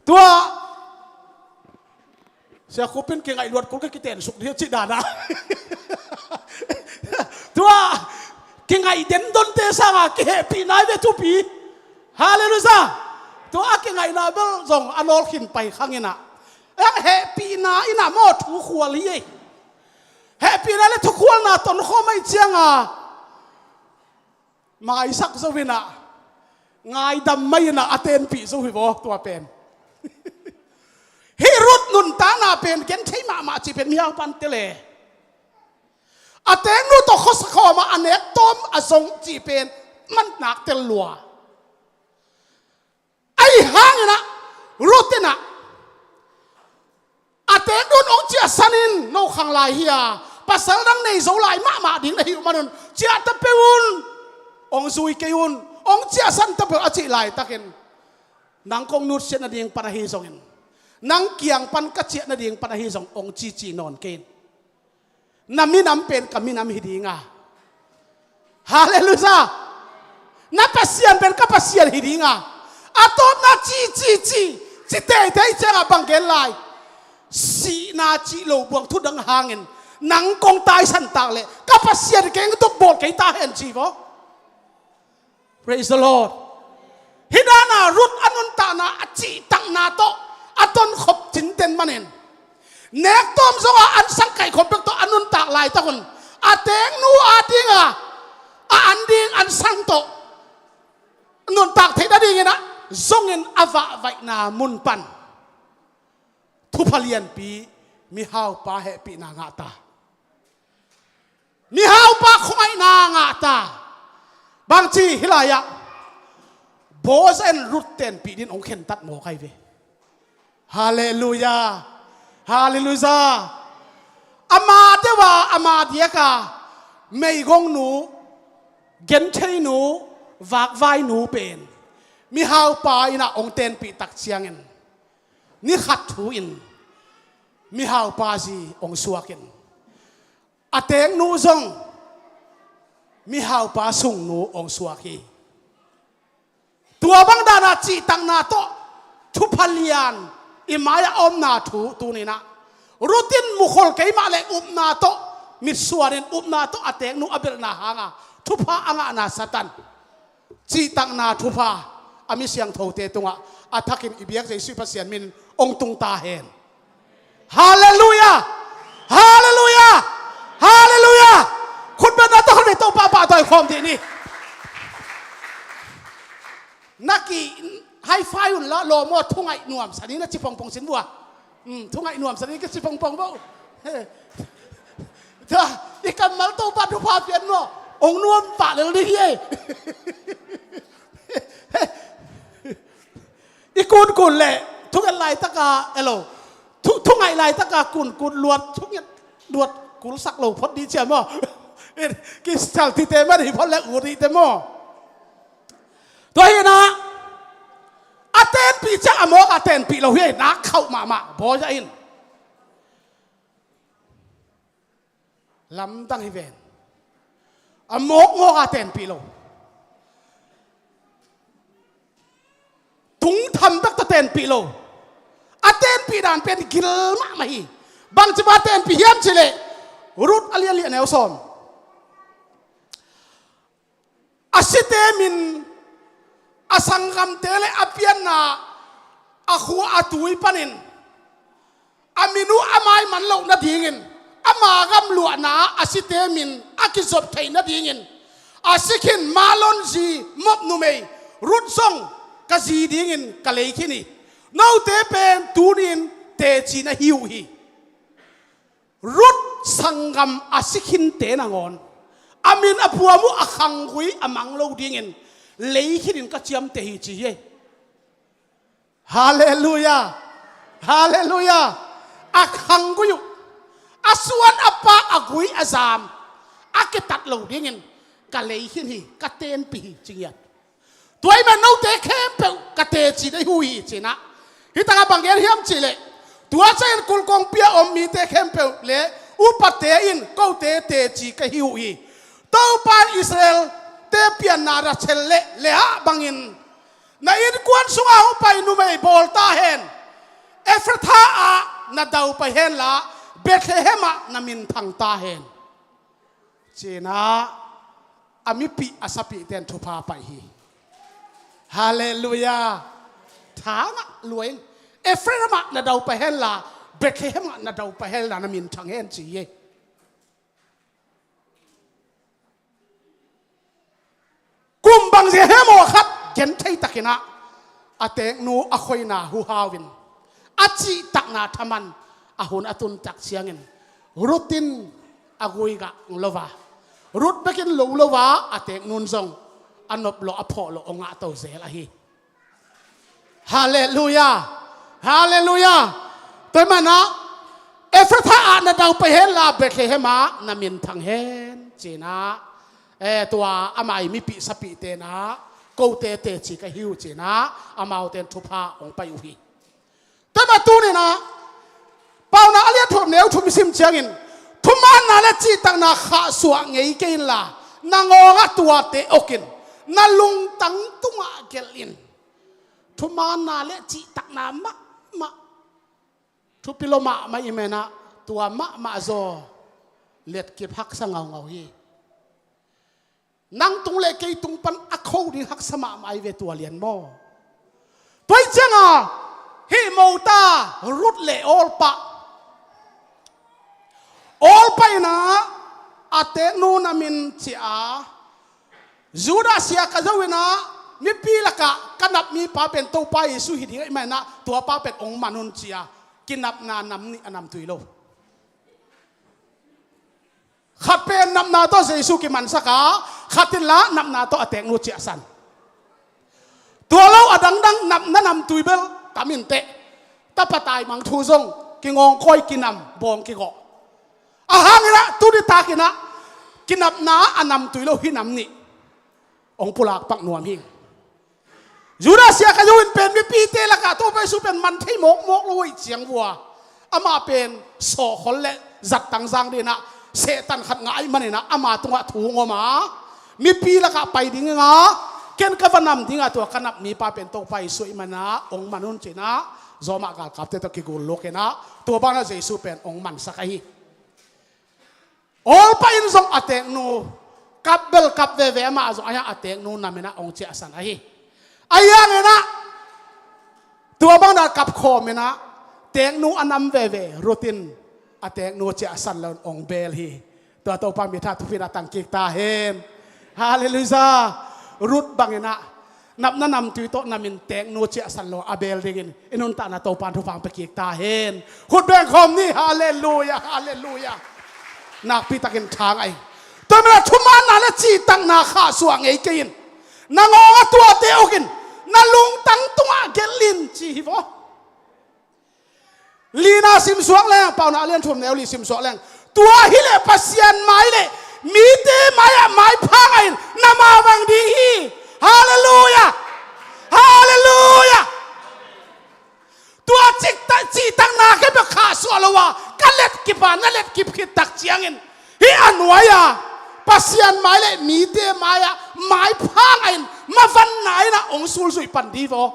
Tua Sia Khup in kingaih luat kul ka kiten suk dih a cih dan a. Tua kingaih dendonte sanga kihehpih nai ve thupi. Halleluiah. Tua a kingaihna bel zong a nawl khin pai khang in ah, a hehpihna in ah maw thu khual hi ei. Hehpihna le thukhualna tonkhawm ahih cianga maisak zo in ah, ngaidam mai in ah a tenpih zo hi vaw tua pen. Hih Ruth nuntakna pen genthei mahmah cih pen mihau pan tel e. A tengnu tawh khuasa khawm ah a nek tawm a zong cih pen man nak tel lua. Ahi hangin ah Ruth in ah a tengnu in hong ciahsan in, no khang lai hi a, pasal dang nei zo lai mahmah ding na hih uh manun ciah ta peuh un, hong zui kei un, hong ciahsan ta peuh a cih laitakin, nang kong nutsiat nading pan ahi zongin, nang kiang pan ka ciah nading pan ahi zong hong cici nawn kei in. Na minam pen ka minam hi ding a. Halleluiah. Na Pasian pen ka Pasian hi ding a. A tawpna ci ci ci ci teitei ciangah bang gen lai? Sihna cih lo buang thu dang hangin nang kong taisan tak leh ka Pasian keng tuk bawl kei ta hen ci vaw. Praise the Lord. Hih dana Ruth a nuntakna a cihtakna tawh a tonkhop cinten manin, nek tawm zong a an sang kaihkhop bek tawh a nuntak laitakun a tengnu a dinga a an ding an sang tawh nuntak theih nadingin ah zongin a vahvaihna mun pan thupha lianpi mihaupa hehpihna ngah ta. Mihaupa khuangaihna ngah ta. Bangci hih lai-ah Boaz in Ruth tenpih din hong khentat mawk ahi ve. Halleluiah. Halleluiah. Ama deuh a ama diaka meigongnu, gentheinu, vakvainu pen mihaupa in ah hong tenpih tak ciangin ni khat thu in mihaupa zi hong suakin a tengnu zong mihaupa sungnu hong suak hi. Tua bang dana cihtakna tawh thupha lian i mai-ah a omna thu tuninah Ruth in mukhol kei mah le upna tawh mitsuanin upna tawh a tengnu a belhna hanga thupha a ngahna Satan cihtakna thupha a mi siangthote tungah a thakin i biak Jesuh Pasian min hong tung ta hen. Halleluiah! Halleluiah! Halleluiah! Khutbetna tawh khutbet Topa pahtawi khawm dih ni. Na ki high five un la lawm aw, thungaih nuamsa ni na ci pongpong sin vua. Thungaih nuamsa ni ka ci pongpong bo. Tua i kammal Topa thupha pian maw, hong nuam pah lel dih hi ei. I kunkun le thunget laitaka elo, thu, thungaih laitaka kunkun luat, thunget luat kulsak lo phot dih cia maw. Kisal tite man hi phot le ut dihte maw. Tua hinah a tenpih ciang a mawk a tenpih lo hi ei, nak khauh mahmah Boaz in. Lamdang hi ven. A mawkmawk a tenpih lo, tungtham bek tawh tenpih lo. A tenpih dan pen gil mahmah hi. Bangci bang a tenpih hiam cileh Ruth a lianlian neu sawm. A site min, a sanggamte le a pianna, a khua a tui panin a min uh a maiman loh nadingin, ama gamluahna ah a site min a kizop theih nadingin, a si khin Mahlon zi Moab numei Ruth zong ka zi dingin ka lei khin hi. Note pen tuni-in teci na hi uh hi. Ruth sanggam a si khinte nangawn a min a phuam uh a khanggui a mang lo dingin lei khinin ka ciamteh hi ci hi. Halleluiah. Halleluiah. A khanggui uh, a suan a pak, a gui a zam a kitat lo dingin ka lei khin hi, ka tenpih hi ci ngiat. Tua ahih man note khempeuh ka teci na hi uh hi cinah. Hih takah bang gen hiam cihleh, tua ciangin kulh kongpi a om mite khempeuh le Upate in kote teci ka hi uh hi. Topa in Israel-te pianna Rachel le Leah bangin na innkuan sungah hong pai numei bawl ta hen. Ephrathah ah na daupai henla Bethlehem ah na minthang ta hen, ci-in ah a mipih a sapihte in thupha paih hi. Halleluiah. Tha ngah lua ing. Ephraim ah na daupai henla Bethlehem ah na daupai henla na minthang hen, ci hi. Kum bangzia hiam aw khat gentheitakin ah a teeknu a khoina huhau-in a cihtakna thaman a hun a tun tak ciangin Ruth in a guigah lo a, Ruth bekin lo lo a, a teeknu in zong a nop lo a phawh lo a ngahto zel ahi. Halleluiah. Halleluiah. Tua hi manin ah Ephrathah ah na daupai henla Bethlehem ah na minthang hen, ci-in ah, eh, tua ama ii mipih sapihte in ah kote teci ka hi uh, ci-in ah amaute in thupha hong paih uh hi. Tua hi manin tuni-in ah Paunak a lian thum neu thum i sim ciangin thumaanna le cihtakna khahsuah ngei kei inla nang aw a tuate okin na lungtang tungah gelh in. Thumaanna le cihtakna mahmah, thupi lo mahmah i hih manin ah tua mahmah zaw letkip haksa ngaungau hi. Nang tung le kei tung pan a kho ding haksa mahmah ahi ve tua lian maw. Tua hi ciangin hih mota Ruth le Orpah, Orpah in ah a teeknu na min ciah a, Judah sia ka zo in ah mipi lakah ka nap mipa pen Topa Jesu hi ding ahih manin ah tua pa pen hong man un, ci-a kinapna nam nih a namtui lo. Khat pen napna tawh Jesu kimansak a, khat in la napna tawh a teeknu ciahsan. Tua lo a dangdang napna namtui bel tam inteh. Tapa taimang thu zong kingawngkawi, kinam, bawng kigawh. Ahang in ah tuni takin ah kinapna a namtui lo hih nam nih hong pulak pak nuam hi. Judah sia ka zo in pen mipite lakah Topa Jesu pen man thei mawkmawk lo uh ahih ciang vua, amah pen sawhkhol le zattang zang dingin ah Satan khat ngah ahih manin ah ama tungah thu hong om a, mipi lakah pai ding a, ken ka va nam ding a, tua ka nap mipa pen Topa Jesu ahih manin ah hong man un, ci-in ah Roma galkapte tawh kigulluk in ah tua bangin ah Jesu pen hong mansak ahi. Orpah in zong a teeknu kap bel kap veve, amah zong a, a teeknu nam in ah hong ciahsan ahi. Ahi hangin ah tua bangin ah kap khawm in ah teeknu a nam veve Ruth in a teeknu ciahsan loin hong beel hi. Tua Topa min tawh thupha in ah tang kik ta hen. Halleluiah. Ruth bangin ah napna namtui tawh nam in teeknu ciahsan lo a beel dingin i nuntakna Topa in thupha hong pia kik ta hen. Khut beng khawm ni. Halleluiah, halleluiah. Nakpi takin tha ngah ing. Tua hi manin ah thumaanna le cihtakna khahsuah ngei kei in. Nang aw a tuate okin na lungtang tungah gelh in, ci hi vaw. Lina simsuak leng, Paunak a lian thum neu li simsuak leng, tua hileh Pasian mai le mite mai-ah maipha ngah in, na mavang ding hi. Halleluiah. Halleluiah. Tua cihtak, cihtakna khempeuh khahsuah lo a ka letkip a, na letkip khit tak ciangin hih a nuai-a Pasian mai le mite mai-ah maipha ngah in, mavanna in ah hong sulzuih pan ding vaw.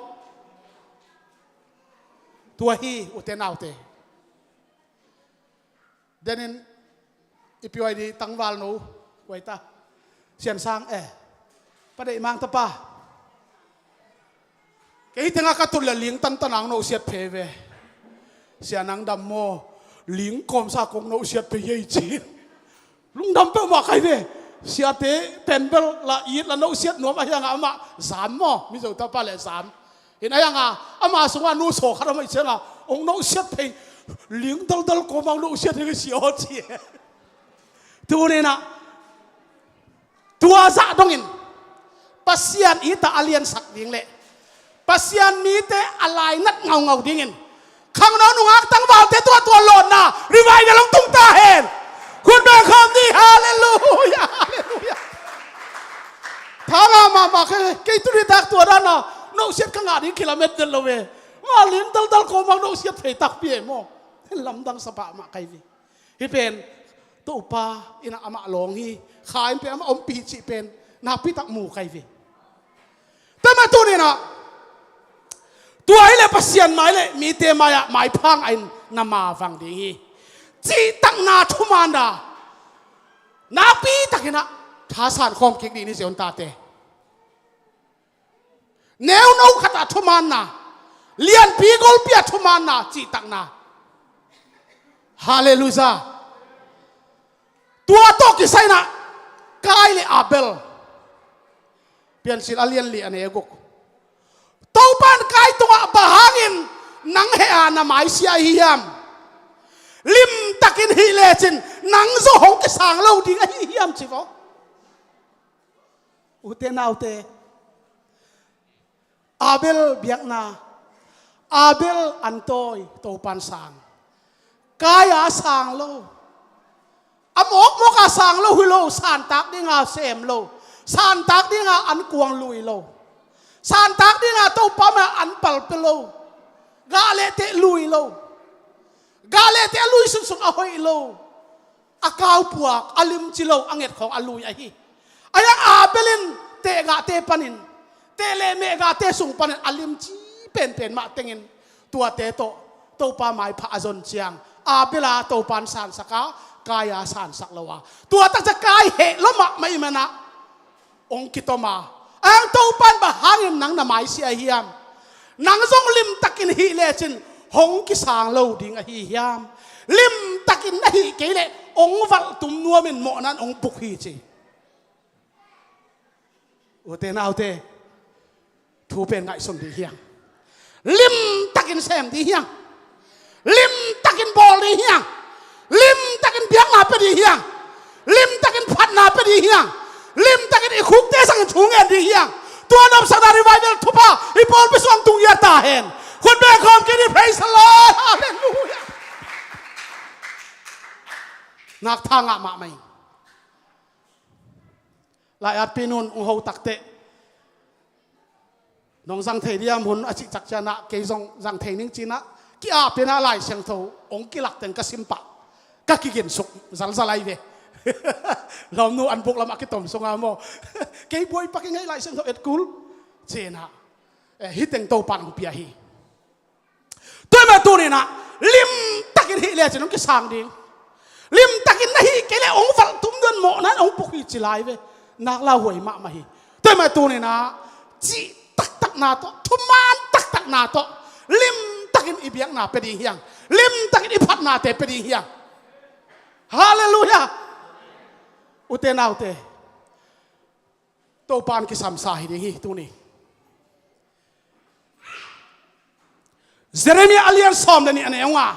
Tua hi, ute naute. Denin i P Y D tangval no, kuaita, Sian Sang, eh, Pa Deih Mang tapa. Kei tengah ka tut le ling tantan ang no siat phei ve. Sia nang dam maw, ling kawmsa kong no siat phei ei ci. Lungdam peuhmah kai ve. Siate pen bel la it la no siat nuam ahi hangah amah zam maw, Mizo tapa le zam. Hin ahi hangah ama sungah nu saw khat a mah i ciangah hong no siat phei, ling daldal kawmang no siat hi ka si aw ci. Tuninah tua zah dongin Pasian itah a liansak ding le Pasian mite a lainat ngaungau dingin khangno nungak tangvalte tua tua lawnna revival hong tung ta hen. Khut beng khawm ni. Halleluiah, halleluiah. Thangah mahmah kei, kei tuni tak tua dana nohsiat ka ngah ding kilamet den lo ve. Mah ling daldal kawmang nohsiat phei takpi e maw. Lamdang sa pahmah kai ve. Hih pen Topa in amah lawng hi. Kha in pen amah ompih cih pen nakpi tak mu kai ve. Tua mah tuni-in ah, tua hi leh Pasian mai leh mite mai-ah maipha ngahin na mavang ding hi. Cihtakna, thumaanna nakpi takin ah thasan khawm kik ding ni, Zion tate. Neuno khat ah thumaanna, lianpi golpi ah thumaanna, cihtakna. Halleluiah. Tua tawh kisai-in ah Kain le Abel. Piancil a lian li, a neu guk. Topa in Kain tungah, "Bang hangin nang heh a na maisia ahi hiam? Limtakin hih lecin nang zong hong kisang lo ding ahi hiam?" ci vo. Ute naute, Abel biakna, Abel an tawi, Topa in sang. Kain a sang lo. A mawkmawk a sang lo hi lo, santak dinga sem lo. Santak dinga an kuang lui lo. Santak dinga Topa mai-ah an pal pia lo. Gah le teh lui lo. Gah le teh a lui sunsun a hoih lo. A kaupuak, a limci lo, a nget khawng a lui ahi. Ahi hang Abel in tehgahte panin, teh le mehgahte sung panin a limci penpen mah tengin, tuate tawh Topa maipha a zon ciang, Abel a Topa in sansak a, Kain a sansak lo a. Tua takciang Kain heh lua mahmah ahih manin ah hong kitom a. Ahi hang Topa in, "Bang hangin nang na maisia ahi hiam? Nang zong limtakin hih lecin hong kisang lo ding ahi hiam? Limtakin na hih kei leh hong valhtum nuamin mawhna in hong puk hi," ci. Ute naute, thu pen ngaihsun ding hi hang. Limtakin sem ding hi hang. Limtakin bawl ding hi hang. Limtakin biakna pia ding hi hang. Limtakin phatna pia ding hi hang. Limtakin i khukte sangin thu ngen ding hi hang. Tua nopsakna revival thupha i pawlpi sungah tung ia ta hen. Khut beng khawm kei ni, praise the Lord. Hallelujah. Nak tha ngah mahmah ing. Lai-atpi nu'n hong ho takteh, "Nong zang thei diam hun?" a cih ciangin ah, "Kei zong zang thei ning," ci-in ah, ki-ap in ah Lai Siangtho hong kilak teng ka sim pah, ka kiginsuk zalzal ahi ve. Lawmnu an buk lamah kitom sungah maw, "Kei buai pak ing ei, Lai Siangtho et kul," ci-in ah, eh, hih teng Topa'n hong pia hi. Tua ahih manin tuni-in ah, "Limtakin hih lecin hong kisang ding. Limtakin na hih kei leh hong valhtum nuamin mawhna in hong puk hi," ci lai ve. Nak lauhuai mahmah hi. Tua ahih manin tuni-in ah, cih taktakna tawh, thuman taktakna tawh, limtakin i biakna pia ding hi hang. Limtakin i phatnate pia ding hi hang. Halleluiah. Ute naute, Topa'n kisamsa hi ding hi tuni. Jeremiah a lian sawm le nih, a neu nga.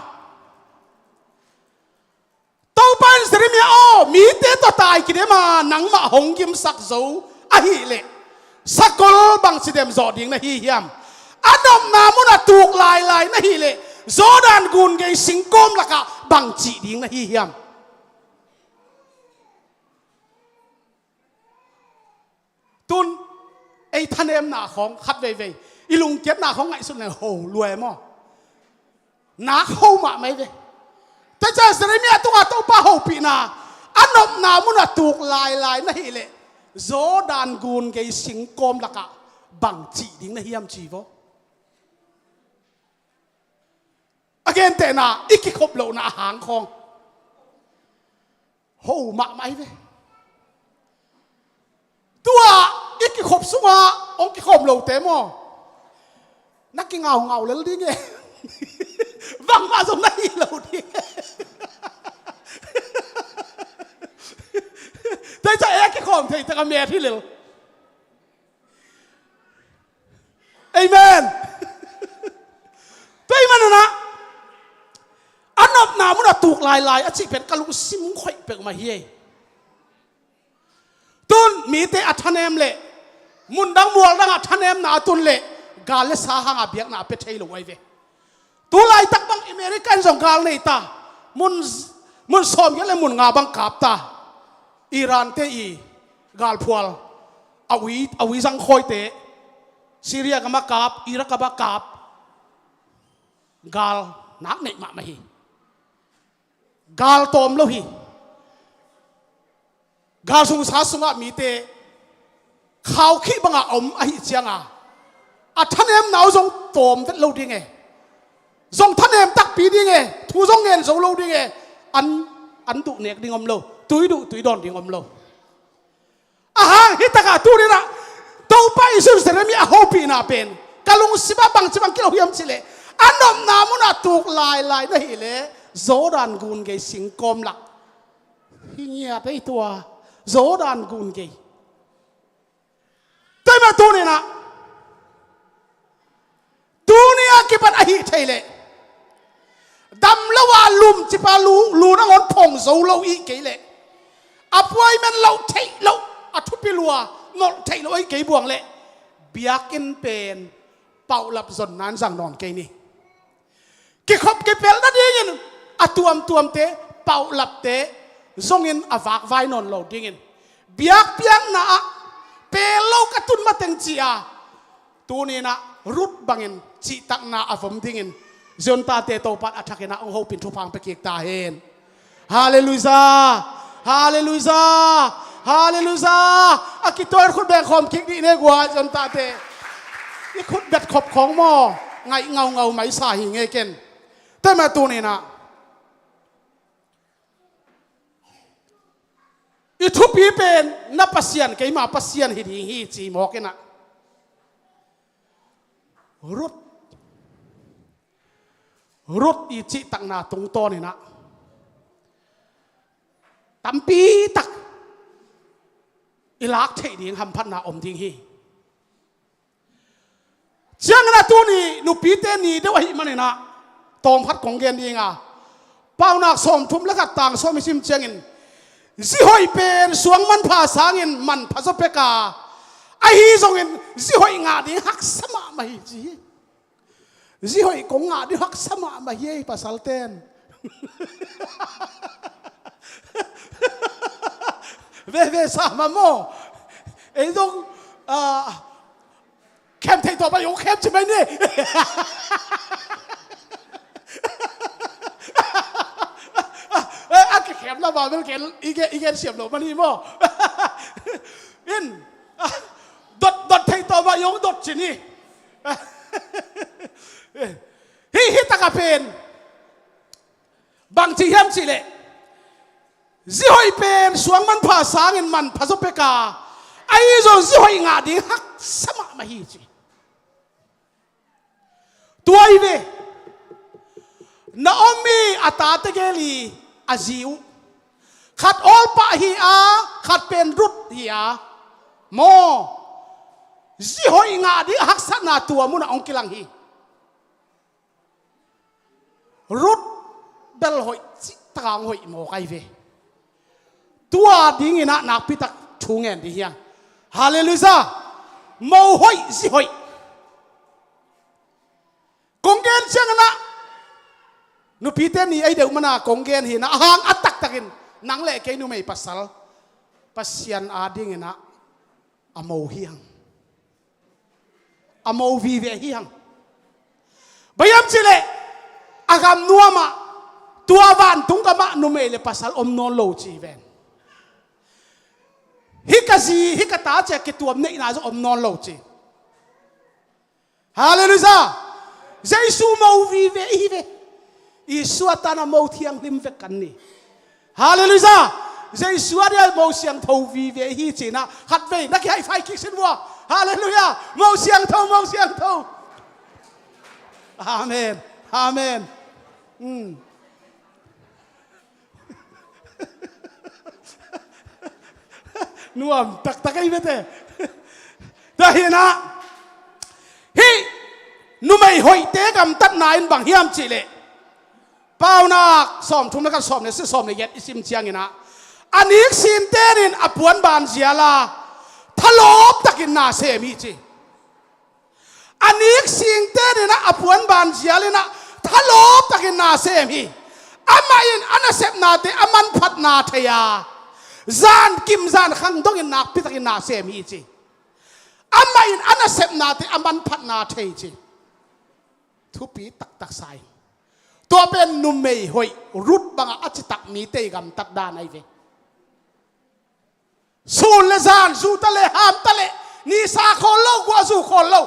Topa in, "Jeremiah aw, mite tawh tai kidem a, nangmah hong gimsak zo ahih leh, sakol bangci dem zawh ding na hi hiam? A nopna munah tuk lailai na hih leh, Jordan gun gei singkawm lakah bangci ding na hi hiam?" Tun, ei thanemna khawng khat veivei, i lungkiatna khawng ngaihsun leng ho lua e maw? Nak ho mahmah hi ve. Tua ciang Jeremiah tungah Topa hopihna, "A nopna munah tuk lailai na hih leh, Jordan gun gei singkawm lakah bangci ding na hiam?" ci vo. A gentehna, i kikhop lohna a hang khawng ho mahmah hi ve. Tua i kikhop sungah hong kikhawm lote maw, na kingaungau lel ding e. Bangmah zong na hih lo ding e. Tua ciang ei a kikhawm thei tak a met hi lel. Amen. Tua ahih manin ah, "A nopna munah tuk lailai," a cih pen ka lungsim khoih peuhmah hi ei. Tun mite a thanem leh, mundang mualdangah thanemna a tun leh, gal le sa hanga biakna a pia thei lo ahi ve. Tu laitak bang America in zong gal nei ta. Mun, mun sawmgiat le mun nga bang kap ta. Iran te i galphual, a ui, a ui zangkhawite, Syria gamah kap, Iraq gamah kap. Gal nak neih mahmah hi. Gal tawm lo hi. Gal sungsa sungah mite khaukhih banga om ahih cianga a thanemna uh zong tawm vet lo ding e. Zong thanem takpi ding e. Thu zong ngen zo lo ding e. An, an duh nek ding om lo. Tui duh tui dawn ding om lo. Ahang hitakah tuninah Topa Jesu Jerusalem ih a hopihna pen ka lungsimah bangci bang kilo hiam cihleh a nopna munah tuk lailai na hileh Jordan gun gei singkawm lak hi ngiat ei tua. Jordan gun gei. Tua mah tuninah tuni a kipan ahih theih leh dam lo a lum cipa lu, lu nangawn phong zo lo ih kei leh appointment loh theih loh a thupi lua nolh theih loh ih kei buang leh biakinn pen pauhlap zonna in zang nawn kei ni. Kikhop kipelh nadingin a tuamtuamte pauhlapte zongin a vakvai nawn lo dingin biakpiakna ah pel lo ka tun mateng ci-a tuninah Ruth bangin cihtakna a vom dingin Zion tate Topan a thakinah hong hopin thupha hong pia kik ta hen. Halleluijah. Halleluijah. Halleluijah. A kituai khut bengkhawm kik dih ne gua Zion tate. I khut bet khop khawng maw ngaih ngaungau maisa hi ngei ken. Tua mah tuninah i thupi pen na Pasian keima Pasian hi ding hi ci mawkinah Ruth, Ruth i cihtakna tungtawninah tampitak i lak theih ding hamphatna om ding hi. Ciangin a tuni nupite ni deuh ahih maninah tawmkhat kong gen dinga Paunak sawmthum le khat tang sawm i sim ciangin zihoih pen suang manpha sangin manpha zaw peka ahi zongin zihoih ngah ding haksa mahmah hi ci hi. Zihoih kong ngah ding haksa mahmah hi ei pasalten. Veve sa mah maw ei zong khem thei tawh mah i hong khem ci mai ni. A kikhemna bawbel gen i gen siam lo mah ni maw. In dot dot thei tawh mah i hong dot ci ni. Hih hitakah pen bangci hiam cihleh zihoih pen suang manpha sangin manpha zaw peka ahi zong zihoih ngah ding haksa mahmah hi ci. Tua hi ve. Naomi a tate gel hi a zi uh khat Orpah hi a khat pen Ruth hi a maw zihoih ngah ding a haksatna tua munah hong kilang hi. Ruth bel hoih cihtaka hong hoih mawk ahi ve. Tua dinginah nakpitak thu ngen dih hiang. Halleluijah. Mo hoih zi hoih. Kong gen cianginah nupite ni ei deuh mana kong gen hinah a hang a taktakin nang le kei numei pasal Pasian adinginah a mo hiang. A mo vive hiang. Bang hiam cihleh a gam nuamah tua vantung gamah numei le pasal om nawn lo ci ven. Hih ka zi hih ka ta cia kituam neihna zong om nawn lo ci. Halleluijah. Jesu mo vive ihi ve. Jesu a tana mo thianghlim vek kan ni. Halleluijah. Jesu a dia mo siangtho vive ihi cinah khatvei na kihaihfai kik sin vua. Halleluijah. Mo siangtho mo siangtho. Amen. Amen. Nuam taktak ei vete. Tahinah hih numei hoihte gamtatna in bang hiam cihleh Paunak sawmthum le khat sawm le si sawm le yet i sim cianginah a niksinte in a puanban ziala thalawptakin na sem hi ci. A niksinte inah a puanban zialinah thalawptakin na sem hi. Amah in a nasepnate a manphatna thei a zan kim zan khang dongin nakpitakin na sem hi ci. Amah in a nasepnate a manphatna thei ci. Thupi taktak sa ing. Tua pen numei hoih Ruth bangah a citak mite i gamtat dan ahi ve. Sun le zan, zu ta le ham ta le, nisa khawl lo, guahzu khawl lo,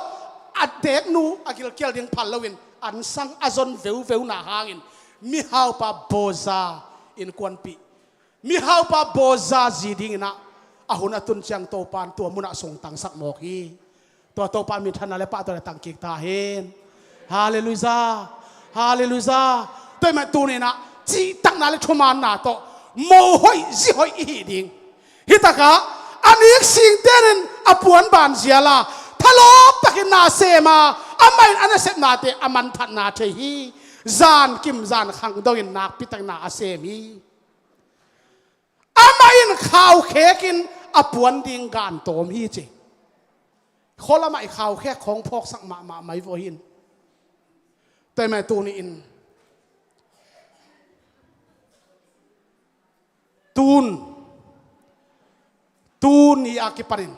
a deknu a gilkial ding phal loin ansang a zon veuveuna hangin mihaupa Boaza innkuanpih, mihaupa Boaza zi dinginah a hun a tun ciang Topan tua munah sungtangsak mawk hi. Tua Topa minthanna le pahtawi le tangkik ta hen. Halleluiah. Halleluiah. Tua ahih manin tuninah cihtakna le thumaanna tawh mo hoih zi hoih i hih ding. Hitakah a nik singtenin a puan ban ziala thalawp takin na a sem a, amah in a nasepnate a manthatna thei hi. Zan kim zan khang dongin nakpi takin na a sem hi. Amah in khau khekin a puan ding gan tawm hi ci. Khualamah i khau khek khawng phawksak mahmah mai vua hin. Tua ahih manin tuni in tun, tuni a kipanin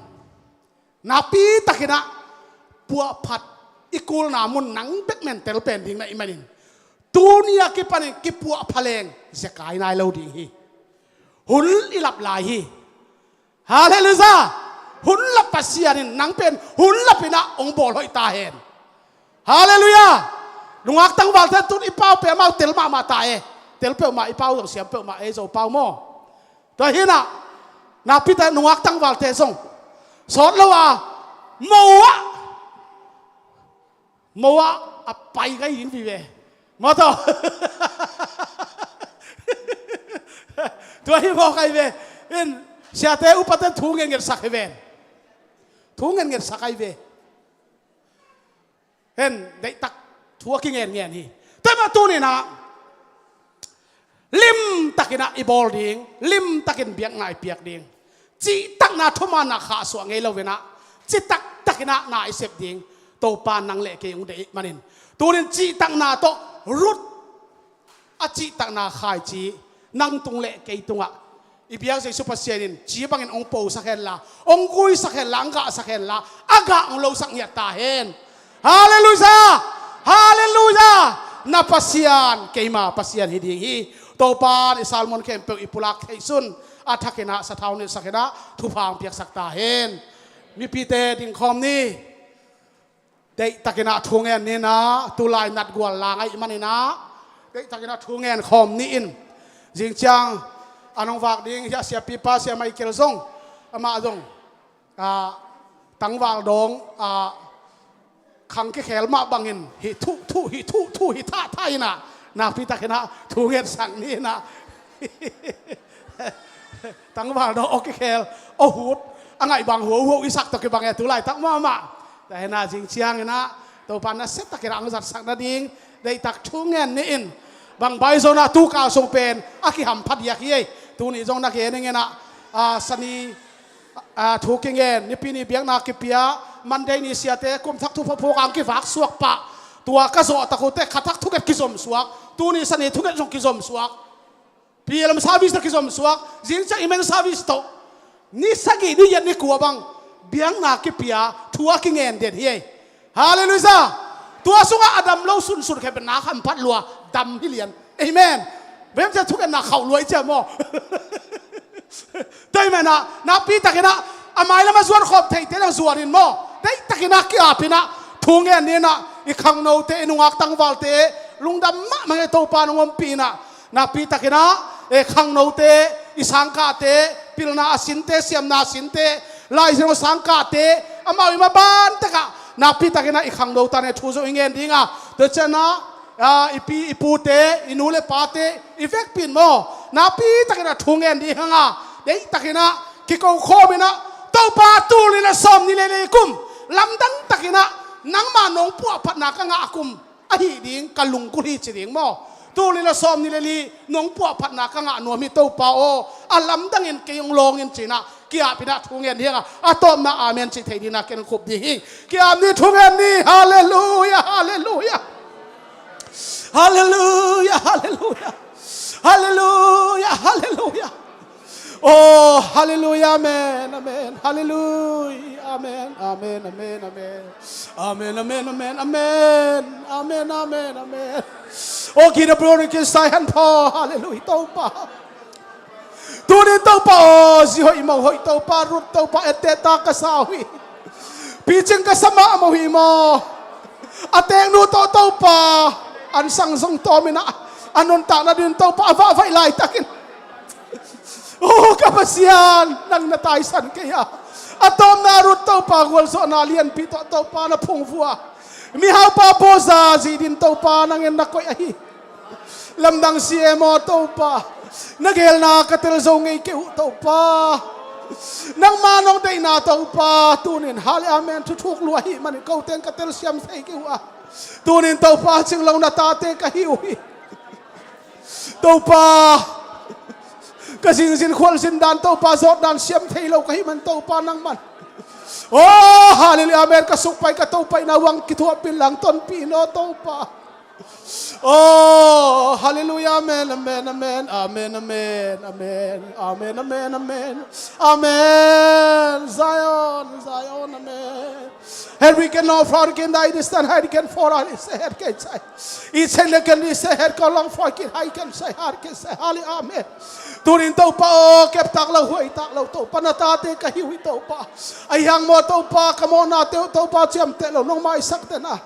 nakpi takinah puahphat i kulna mun nang bek mentel pen ding na hih manin tuni a kipanin kipuahpha leng zekai nai lo ding hi. Hun i lap lai hi. Halleluiah. Hun lap Pasian in nang pen hun lapinah hong bawl hoih ta hen. Halleluiah. Nungak tangvalte tun i pau pen amau tel mahmah ta e. Tel peuhmah i pau zong siam peuhmah e, Zo pau maw? Tua hinah nakpi takin nungak tangvalte zong sawt lo a, mo ah, mo ah a pai kai ding vive. Maw taw. Tua hi mawk ai ve. In siate upate thu ngenngensak hi ven. Thu ngenngensak ai ve. Hen, deihtak thu a kingenngen hi. Tua ahih manin tuninah limtakinah i bawl ding, limtakin biakna i piak ding. Cihtakna thumaanna khahsuah ngei loinah citak takinah na i sep ding Topa nang le kei hong deih manin tunin cihtakna tawh Ruth a cihtakna khaici nang tung le kei tungah i biak Jesu Pasian in ci bangin hong posak henla, hong guisak henla, hong gahsak henla, a gah hong losak ngiat ta hen. Halleluiah. Halleluiah. Na Pasian keima Pasian hi ding hi. Topan i salmon khempeuh i pulak theihsun a thakinah sathau nilhsakinah thupha hong piaksak ta hen. Mipite dingkhawm ni. Deihtakinah thu ngen ninah, tulai natgual lang ahih maninah deihtakinah thu ngen khawm ni in. Zingciang a nong vak ding hi a siapipa Sia Michael zong, amah zong a, tangval dawng a, khang kikhel mah bangin hih thuh thuh, hih thuh thuh, hih thah thah inah nakpi takinah thu ngensak ni inah. Tangval dawng aw kikhel, aw hut, a ngaih bang huauhuau i sak tawh kibang e tu laitak mahmah. Tua hinah zingciang inah Topa nasep takinah hong zatsak nading deihtak thu ngen ni in. Bang bai zonah tukal sung pen a kihampha diak hi ei. Tuni zong na gen ing inah, a, sani, a, thu kingen, nipi ni biakna kipia, Monday ni siate kumthak thupha phuk ang kivak suak pah. Tua ka zawh tak uh teh khathak thunget kizom suak. Tuni sani thunget zong kizom suak. P L M service tawh kizom suak, zingciang i men service tawh. Ni sagih, ni giat, ni kua bang biakna kipia, thu a kingen den hi ei. Halleluiah. Tua sungah a dam lo sunsun khempeuh na hamphat lua, dam hi lian. Amen. Bemcia thungetna khauh lua i cia maw? Tua ahih maninah nakpi takinah a mailam a zuan khawm theite nang zuan in maw? Deihtakinah ki-apinah thu ngen ninah i khangnote, i nungak tangvalte lungdam mahmah ngei. Topa nong ompih inah nakpi takinah, e, khangnote, i sangkahte, pilna a sinte, siamna a sinte, laizino sangkahte, amau i maban tekah nakpi takinah i khangno tan e thu zong i ngen dinga. Tua cianah, a, i pi i pute, i nu le pate i vekpi in maw? Nakpi takinah thu ngen ding hanga. Deihtakinah kiko khawm inah, Topa, tul nih le sawmnih le li kum lamdang takinah nangma nong puahphatna ka ngah a kum ahi ding ka lunggulh hi ci ding maw? Tul nih le sawmnih le li nong puahphatna ka ngah nuam hi Topa aw, a lamdangin kei hong lawng in cinah ki-apinah thu ngen ding hanga, a tawpna amen cih thei dinah ken khup ding hi. Ki-ap ni, thu ngen ni. Halleluiah, halleluiah. Halleluiah, halleluiah. Halleluiah, halleluiah. Oh, halleluiah, amen, amen. Halleluiah, amen, amen, amen, amen. Amen, amen, amen, amen. Amen, amen, amen, amen. Aw, kina bro ni kin sai han pho. Halleluiah, Topa. Tunin Topa aw, zi hoih mo hoih Topa, Ruth Topa, etteh ta ka sa uh hi. Picing ka sa mah mo hi maw. A teeknu tawh Topa, an sang zong tawm in ah, a nuntakna dingin Topa, a vahvaih laitakin. Aw, ka Pasian, nang na taisan kei a. A tawpna Ruth Topa, gualzawhna lianpi tawh Topa na phungvuh a. Mihaupa Boaz zih dingin Topa nangin na koih ahi. Lamdang si e maw Topa. Na geelna ka tel zo ngei kei uh Topa. Nangma nong deihna Topa tunin. Hallelujah, amen. Thuthuk lua ahih manin kote in ka telsiam thei kei uh a. Tunin Topa cing lo na tate ka hi uh hi. Topa, ka zingzin khualzin dan Topa, zawt dan siam thei lo ka hih man Topa nangman. Aw, hallelujah, amen. Ka sukpai ka topaihna uang kithuahpih in lang tonpih in aw Topa. Aw, hallelujah, amen, amen, amen, amen, amen, amen, amen, amen, amen. Amen. Zion, Zion, amen. Herriken no forkin dai distan herriken for a ise herken sai. Isen leken ise herken long forkin haiken sai harken sai. Hallelujah, amen. Tunin Topa aw, keptak lo huaitak lo Topa, na tate ka hi uh hi Topa. Ahi hang maw Topa, ka mawhnate uh Topa ciamteh lo nong maisak den a.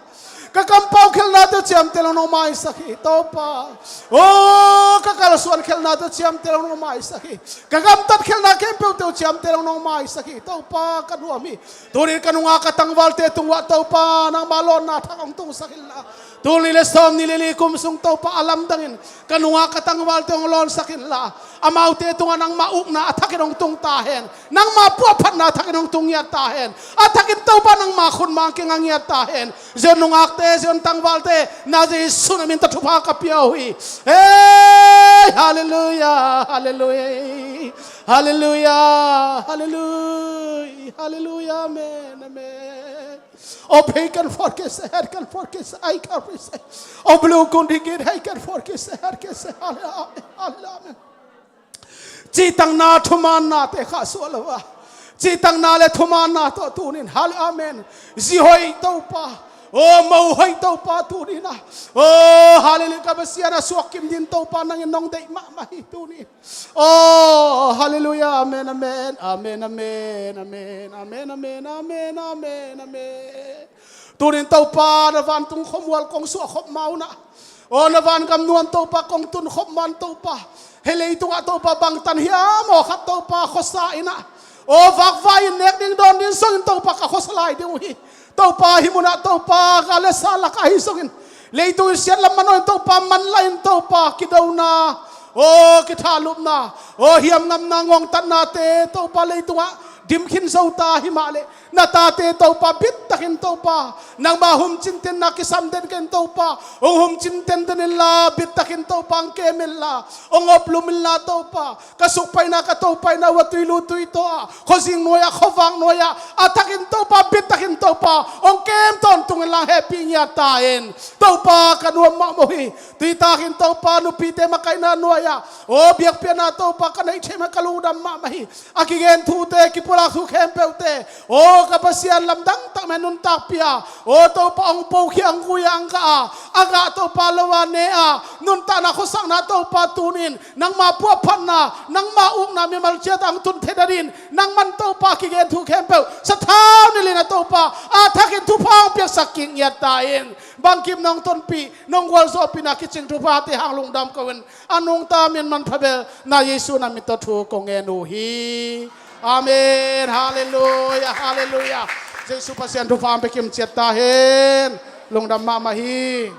Ka kampau khelhnate uh ciamteh lo nong maisak hi Topa. Aw, ka kalsuan khelhnate uh ciamteh lo nong maisak hi. Ka gamtat khelhna khempeuhte uh ciamteh lo nong maisak hi Topa, ka nuam hi. Tunin ka nungak ka tangvalte tungah Topa, nangma lawnna thak hong tungsak inla. Tul nih le sawmnih le li kum sung Topa a lamdangin ka nungak ka tangvalte hong lawnsak inla. Amaute tungah nangma ukna a thakin hong tung ta hen. Nangma puahphatna a thakin hong tung ngiat ta hen. A thakin Topa nangma khutmang kinga ngiat ta hen. Zion nungakte, Zion tangvalte, na Jesu na min tawh thupha ka pia uh hi. Hei, hallelujah, hallelujah. Hallelujah, hallelujah, hallelujah, amen, amen. Aw, hei kan forkese, her kan forkese, ai kan forkese. Aw, blue kun digit, hei kan forkese, her kese, hallelujah, amen. Cihtakna thumaanna te khahsuah lo a. Cihtakna le thumaanna tawh tunin, hallelujah, amen. Zi hoih Topa. Aw, mo hoih Topa tunin a. Aw, hallelujah, ka Pasian a suak kim dingin Topa nangin nong deih mahmah hi tunin. Aw, hallelujah, amen, amen, amen, amen. Tunin Topa na vantung khuamual kong suah khop ma un ah. Aw, na vangam nuam Topa kong tun khop ma un Topa. Hih leitungah Topa bangtan hiam aw khat Topa khuasa in ah. Aw, vakvai in nek ding dawn ding zongin Topa ka khuasa lai ding uh hi. Topa hih munah Topa ka le sa lakah ahi zongin, leitung in siat lam man aw in Topa manlai in Topa kidona, aw, kithalupna, aw, hiamngamna ngongtatnate Topa leitungah dim khin zo ta hi mah leh, na tate Topa bittakin Topa nangma humcin tenna kisam den ken Topa, hong humcin tenden inla, bittakin Topa hong kem inla, hong oplum inla Topa. Ka sukpaina, ka topaina uh a tuilu tuitaw ah, khuazing nuai ah, khuavak nuai ah, a thakin Topa, bittakin Topa hong kem tawntung inla hong hehpih ngiat ta in. Topa ka nuam mahmah uh hi. Tuitakin Topa nupite makaihna nuai ah, aw, biakpiakna Topa ka neih thei mah, ka lungdam mahmah hi. A kigen thute, kipulak thu khempeuhte, aw, ka Pasian, lamdang tak mah in nuntakpih a, aw, Topa hong pokhia, hong gui a, hong gah a, a gah Topa lo a ne a, nuntakna khuasakna Topa tunin nangma puahphatna, nangma ukna mimal ciat ah hong tun theih nadingin nangman Topa kigen thu khempeuh sathau nilh in ah Topa a thakin thupha hong piaksak kik ngiat ta in. Bangkim nong tonpih, nong gualzawhpihna kicing thuphate hang lungdam ko in, a nungta min manpha bel na Jesu na min tawh thu kong ngen uh hi. Amen. Halleluiah, halleluiah. Jesu Pasian thupha hong pia kim ciat ta hen. Lungdam mahmah hi.